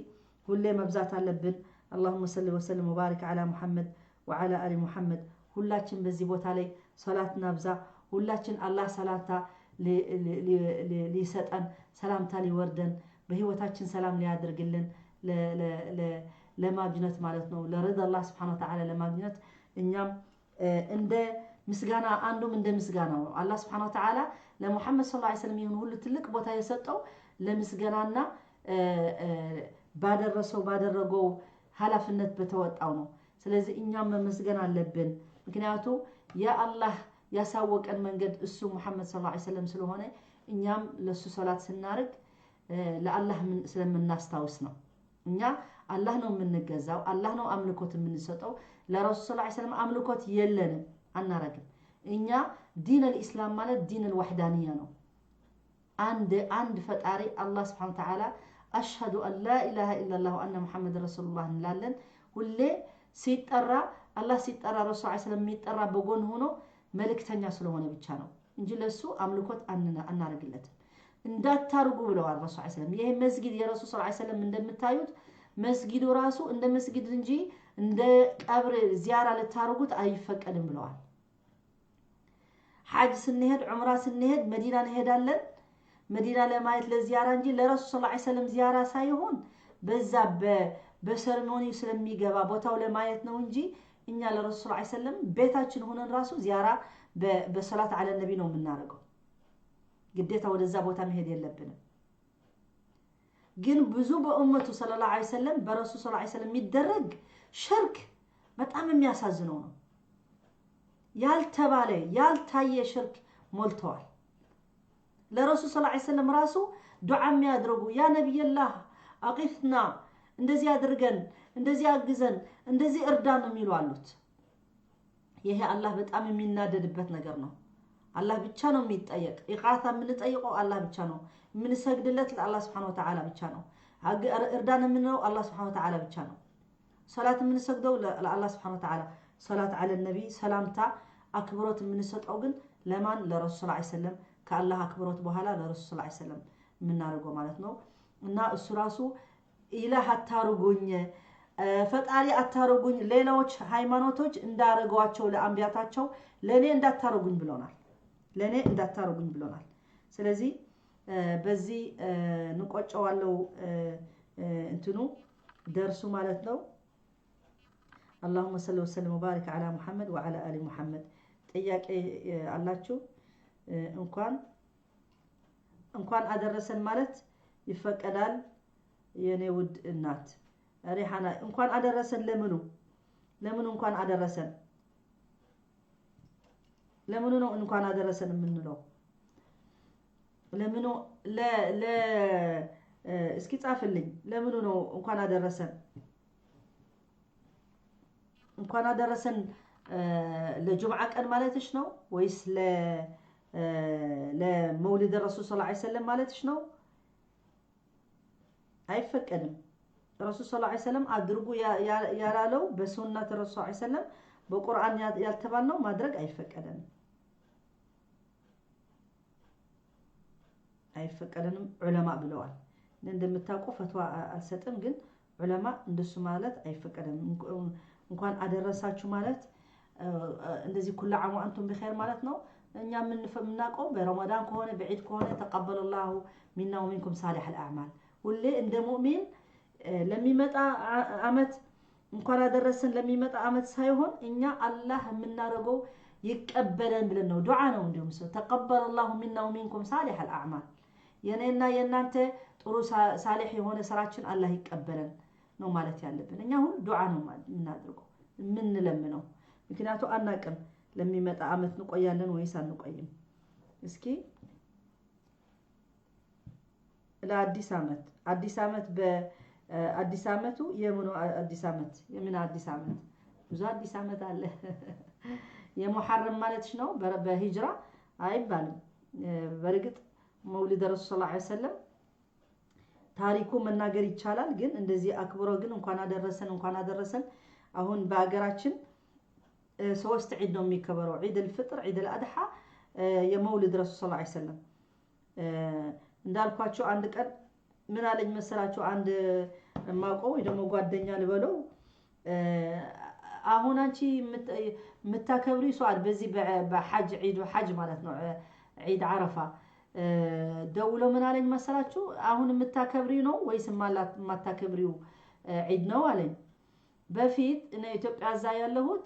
ሁሌ መብዛት አለብን። اللهم صل وسلم وبارك على محمد وعلى آل محمد። ሁላችን በዚህ ቦታ ላይ ሶላት ናብዛ። ሁላችን አላህ ሰላምታ ሊሰጠን፣ ሰላምታ ሊወርደን፣ በህይወታችን ሰላም ሊያደርግልን ለማግኘት ማለት ነው። ለርዳ አላህ سبحانه وتعالى ለማግኘት እኛም እንደ ምስጋና አንዱም እንደ ምስጋና ነው። አላህ سبحانه وتعالى ለሙሐመድ صلى الله عليه وسلم ይህን ሁሉ ትልቅ ቦታ የሰጠው ለምስጋናና ባደረሰው ባደረገው ኃላፊነት በተወጣው ነው። ስለዚህ እኛም መመስገን አለብን። ምክንያቱ የአላህ ያሳወቀን መንገድ እሱ ሙሐመድ صلى الله عليه وسلم ስለሆነ እኛም ለሱ ሶላት ስናርግ ለአላህ ስለምናስታውስ ነው። እኛ አላህ ነው የምንገዛው፣ አላህ ነው አምልኮት የምንሰጠው። ለረሱል صلى الله عليه وسلم አምልኮት የለንም፣ አናረግም። እኛ دين الإسلام ማለት دين الوحدانية ነው። አንድ አንድ ፈጣሪ አላህ سبحانه وتعالى أشهد أن لا إله إلا الله وأن محمد رسول الله እንላለን። ሁሌ ሲጠራ አላህ ሲጠራ ረሱል عليه السلام የሚጠራ በጎን ሆኖ መልእክተኛ ስለሆነ ብቻ ነው እንጂ ለሱ አምልኮት አናረግለትም። እንዳታርጉ ብለዋል ረሱል عليه السلام። ይሄ መስጊድ የረሱል صلى الله عليه وسلم እንደምታዩት መስጊዱ ራሱ እንደ መስጊድ እንጂ እንደ ቀብር ዚያራ ልታርጉት አይፈቀድም ብለዋል። ሐጅ ስንሄድ ዑምራ ስንሄድ መዲና እንሄዳለን። መዲና ለማየት ለዚያራ እንጂ ለረሱል صلى الله عليه وسلم ዚያራ ሳይሆን በዛ በ ceremony ስለሚገባ ቦታው ለማየት ነው እንጂ እኛ ለረሱል صلى الله عليه وسلم ቤታችን ሆነን ራሱ ዚያራ በ صلاة على النبي ነው የምናደርገው። ግዴታ ወደዛ ቦታ መሄድ የለብንም። ግን ብዙ በኡመቱ صلى الله عليه وسلم በረሱል صلى الله عليه وسلم የሚደረግ ሽርክ በጣም የሚያሳዝነው ነው። ያልተባለ ያልታየ ሽርክ ሞልተዋል። ለረሱል صلى الله عليه وسلم ራሱ ዱዓ የሚያደርጉ يا نبي الله أغثنا፣ እንደዚህ አድርገን፣ እንደዚህ አግዘን፣ እንደዚህ እርዳን የሚሉ አሉት። ይሄ አላህ በጣም የሚናደድበት ነገር ነው። አላህ ብቻ ነው የሚጠየቅ። إغاثة የምንጠይቀው አላህ ብቻ ነው። የምንሰግድለት ለአላህ سبحانه وتعالى ብቻ ነው። እርዳን የምንለው አላህ سبحانه وتعالى ብቻ ነው። ሶላት የምንሰግደው ለአላህ سبحانه وتعالى፣ صلاة على النبي ሰላምታ አክብሮት የምንሰጠው ግን ለማን? ለረሱል صلى الله عليه وسلم፣ ከአላህ አክብሮት በኋላ ለረሱል صلى الله عليه وسلم የምናደርገው ማለት ነው። እና እሱ ራሱ ኢላህ አታርጉኝ፣ ፈጣሪ አታርጉኝ፣ ሌላዎች ሃይማኖቶች እንዳረጓቸው ለአንቢያታቸው ለእኔ እንዳታረጉኝ ብሎናል። ለእኔ እንዳታረጉኝ ብሎናል። ስለዚህ በዚህ ንቆጨዋለው እንትኑ ደርሱ ማለት ነው። اللهم صل وسلم وبارك على محمد وعلى آل محمد። ጥያቄ አላችሁ? እንኳን አደረሰን ማለት ይፈቀዳል? የኔ ውድ እናት ሪሓና፣ እንኳን አደረሰን ለምኑ? ለምኑ እንኳን አደረሰን? ለምኑ ነው እንኳን አደረሰን የምንለው? ለምኑ ለ እስኪ ጻፍልኝ። ለምኑ ነው እንኳን አደረሰን? እንኳን አደረሰን ለጁምዓ ቀን ማለትሽ ነው ወይስ ለመውሊድ ረሱል صلى الله عليه وسلم ማለትሽ ነው? አይፈቀድም። ረሱል صلى الله عليه وسلم አድርጉ ያላለው፣ በሱናት ረሱል صلى الله عليه وسلم በቁርአን ያልተባልነው ማድረግ አይፈቀደንም፣ አይፈቀደንም ዑለማ ብለዋል። እንደምታውቁ ፈትዋ አልሰጥም፣ ግን ዑለማ እንደሱ ማለት አይፈቀደንም። እንኳን አደረሳችሁ ማለት እንደዚህ كل عام وأنتم بخير ማለት ነው። እኛ የምናውቀው በረመዳን ከሆነ፣ በዒድ ከሆነ تقبل الله منا ومنكم صالح الأعمال። ሁሌ እንደ ሙእሚን ለሚመጣ አመት እንኳን አደረሰን ለሚመጣ አመት ሳይሆን እኛ አላህ የምናደርገው ይቀበለን ብለን ነው። ዱዓ ነው። እንዲሁም ሰው تقبل الله منا ومنكم صالح الأعمال፣ የኔና የእናንተ ጥሩ ሳሊሕ የሆነ ስራችን አላህ ይቀበለን ነው ማለት ያለብን። እኛ ሁሉ ዱዓ ነው የምናደርገው የምንለምነው። ምክንያቱ አናቅም ለሚመጣ አመት እንቆያለን ወይስ አንቆይም። እስኪ ለአዲስ አመት፣ አዲስ አመት፣ በአዲስ አመቱ የምኑ አዲስ አመት? የምን አዲስ አመት? ብዙ አዲስ አመት አለ። የሙሐረም ማለትሽ ነው? በሂጅራ አይባልም። በእርግጥ መውሊድ ረሱል صلى الله عليه وسلم ታሪኩ መናገር ይቻላል። ግን እንደዚህ አክብሮ ግን እንኳን አደረሰን እንኳን አደረሰን። አሁን በሀገራችን ሶስት ዒድ ነው የሚከበረው፣ ዒድ አልፍጥር፣ ዒድ አልአድሓ፣ የመውሊድ ረሱል صلى الله عليه وسلم። እንዳልኳቸው አንድ ቀን ምን አለኝ መሰላችሁ? አንድ የማውቀው ወይ ደግሞ ጓደኛ ልበለው፣ አሁን አንቺ የምታከብሪ ሰዓት በዚህ በሐጅ ዒዱ ሐጅ ማለት ነው ዒድ ዓረፋ፣ ደውሎ ምን አለኝ መሰላችሁ? አሁን የምታከብሪው ነው ወይስ የማታከብሪው ዒድ ነው አለኝ። በፊት እኔ ኢትዮጵያ እዛ ያለሁት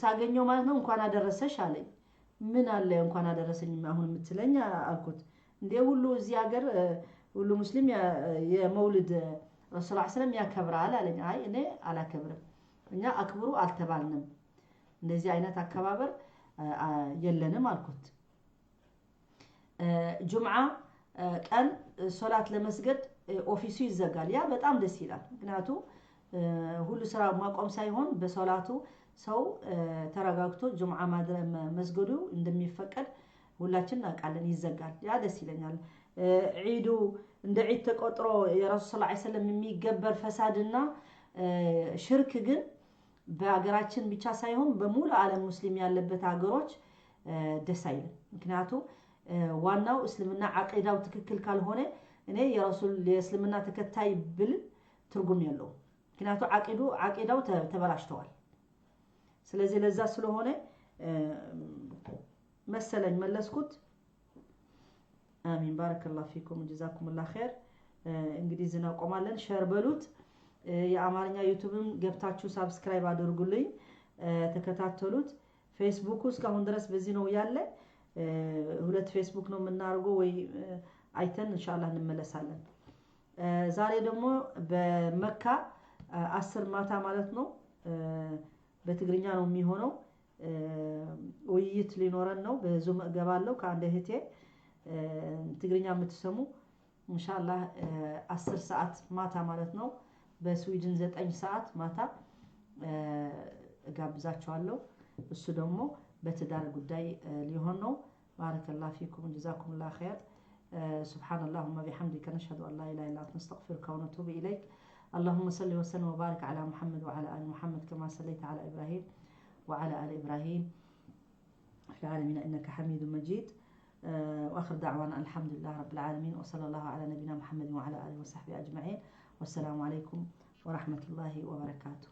ሳገኘው ማለት ነው እንኳን አደረሰሽ አለኝ። ምን አለ እንኳን አደረሰኝ አሁን የምትለኝ አልኩት። እንዴ ሁሉ እዚህ ሀገር ሁሉ ሙስሊም የመውሊድ ረሱል ሰለም ያከብራል አለኝ። አይ እኔ አላከብርም፣ እኛ አክብሩ አልተባልንም፣ እንደዚህ አይነት አከባበር የለንም አልኩት። ጁምዓ ቀን ሶላት ለመስገድ office ኡ ይዘጋል። ያ በጣም ደስ ይላል። ምክንያቱ ሁሉ ስራ ማቆም ሳይሆን በሶላቱ ሰው ተረጋግቶ ጁምዓ መስገዱ እንደሚፈቀድ ሁላችን እናውቃለን። ይዘጋል። ያ ደስ ይለኛል። ዒዱ እንደ ዒድ ተቆጥሮ የረሱል صلى الله عليه وسلم የሚገበር ፈሳድና ሽርክ ግን በሀገራችን ብቻ ሳይሆን በሙሉ ዓለም ሙስሊም ያለበት ሀገሮች ደስ አይልም። ምክንያቱ ዋናው እስልምና ዓቂዳው ትክክል ካልሆነ እኔ የረሱል የእስልምና ተከታይ ብል ትርጉም የለውም። ምክንያቱ ዓቂዳው ተበላሽተዋል። ስለዚህ ለዛ ስለሆነ መሰለኝ መለስኩት። آمين بارك الله فيكم جزاكم الله خير። እንግዲህ ዝና ቆማለን። Share በሉት። የአማርኛ YouTube ም ገብታችሁ subscribe አድርጉልኝ፣ ተከታተሉት። ፌስቡኩ እስካሁን ድረስ በዚህ ነው ያለ። ሁለት ፌስቡክ ነው የምናደርገው ወይ አይተን ኢንሻአላህ እንመለሳለን። ዛሬ ደግሞ በመካ 10 ማታ ማለት ነው በትግርኛ ነው የሚሆነው። ውይይት ሊኖረን ነው። በ Zoom እገባለሁ ከአንድ እህቴ፣ ትግርኛ የምትሰሙ ኢንሻአላህ 10 ሰዓት ማታ ማለት ነው፣ በስዊድን 9 ሰዓት ማታ እጋብዛችኋለሁ። እሱ ደግሞ በትዳር ጉዳይ ሊሆን ነው። بارك الله فيكم جزاكم الله خير። سبحان اللهم بحمدك نشهد أن لا إله إلا أنت نستغفرك ونتوب إليك። اللهم صل وسلم وبارك على محمد وعلى آل محمد كما صليت على إبراهيم وعلى آل إبراهيم في العالمين إنك حميد مجيد. وآخر دعوانا الحمد لله رب العالمين، وصلى الله على نبينا محمد وعلى آله وصحبه أجمعين، والسلام عليكم ورحمة الله وبركاته.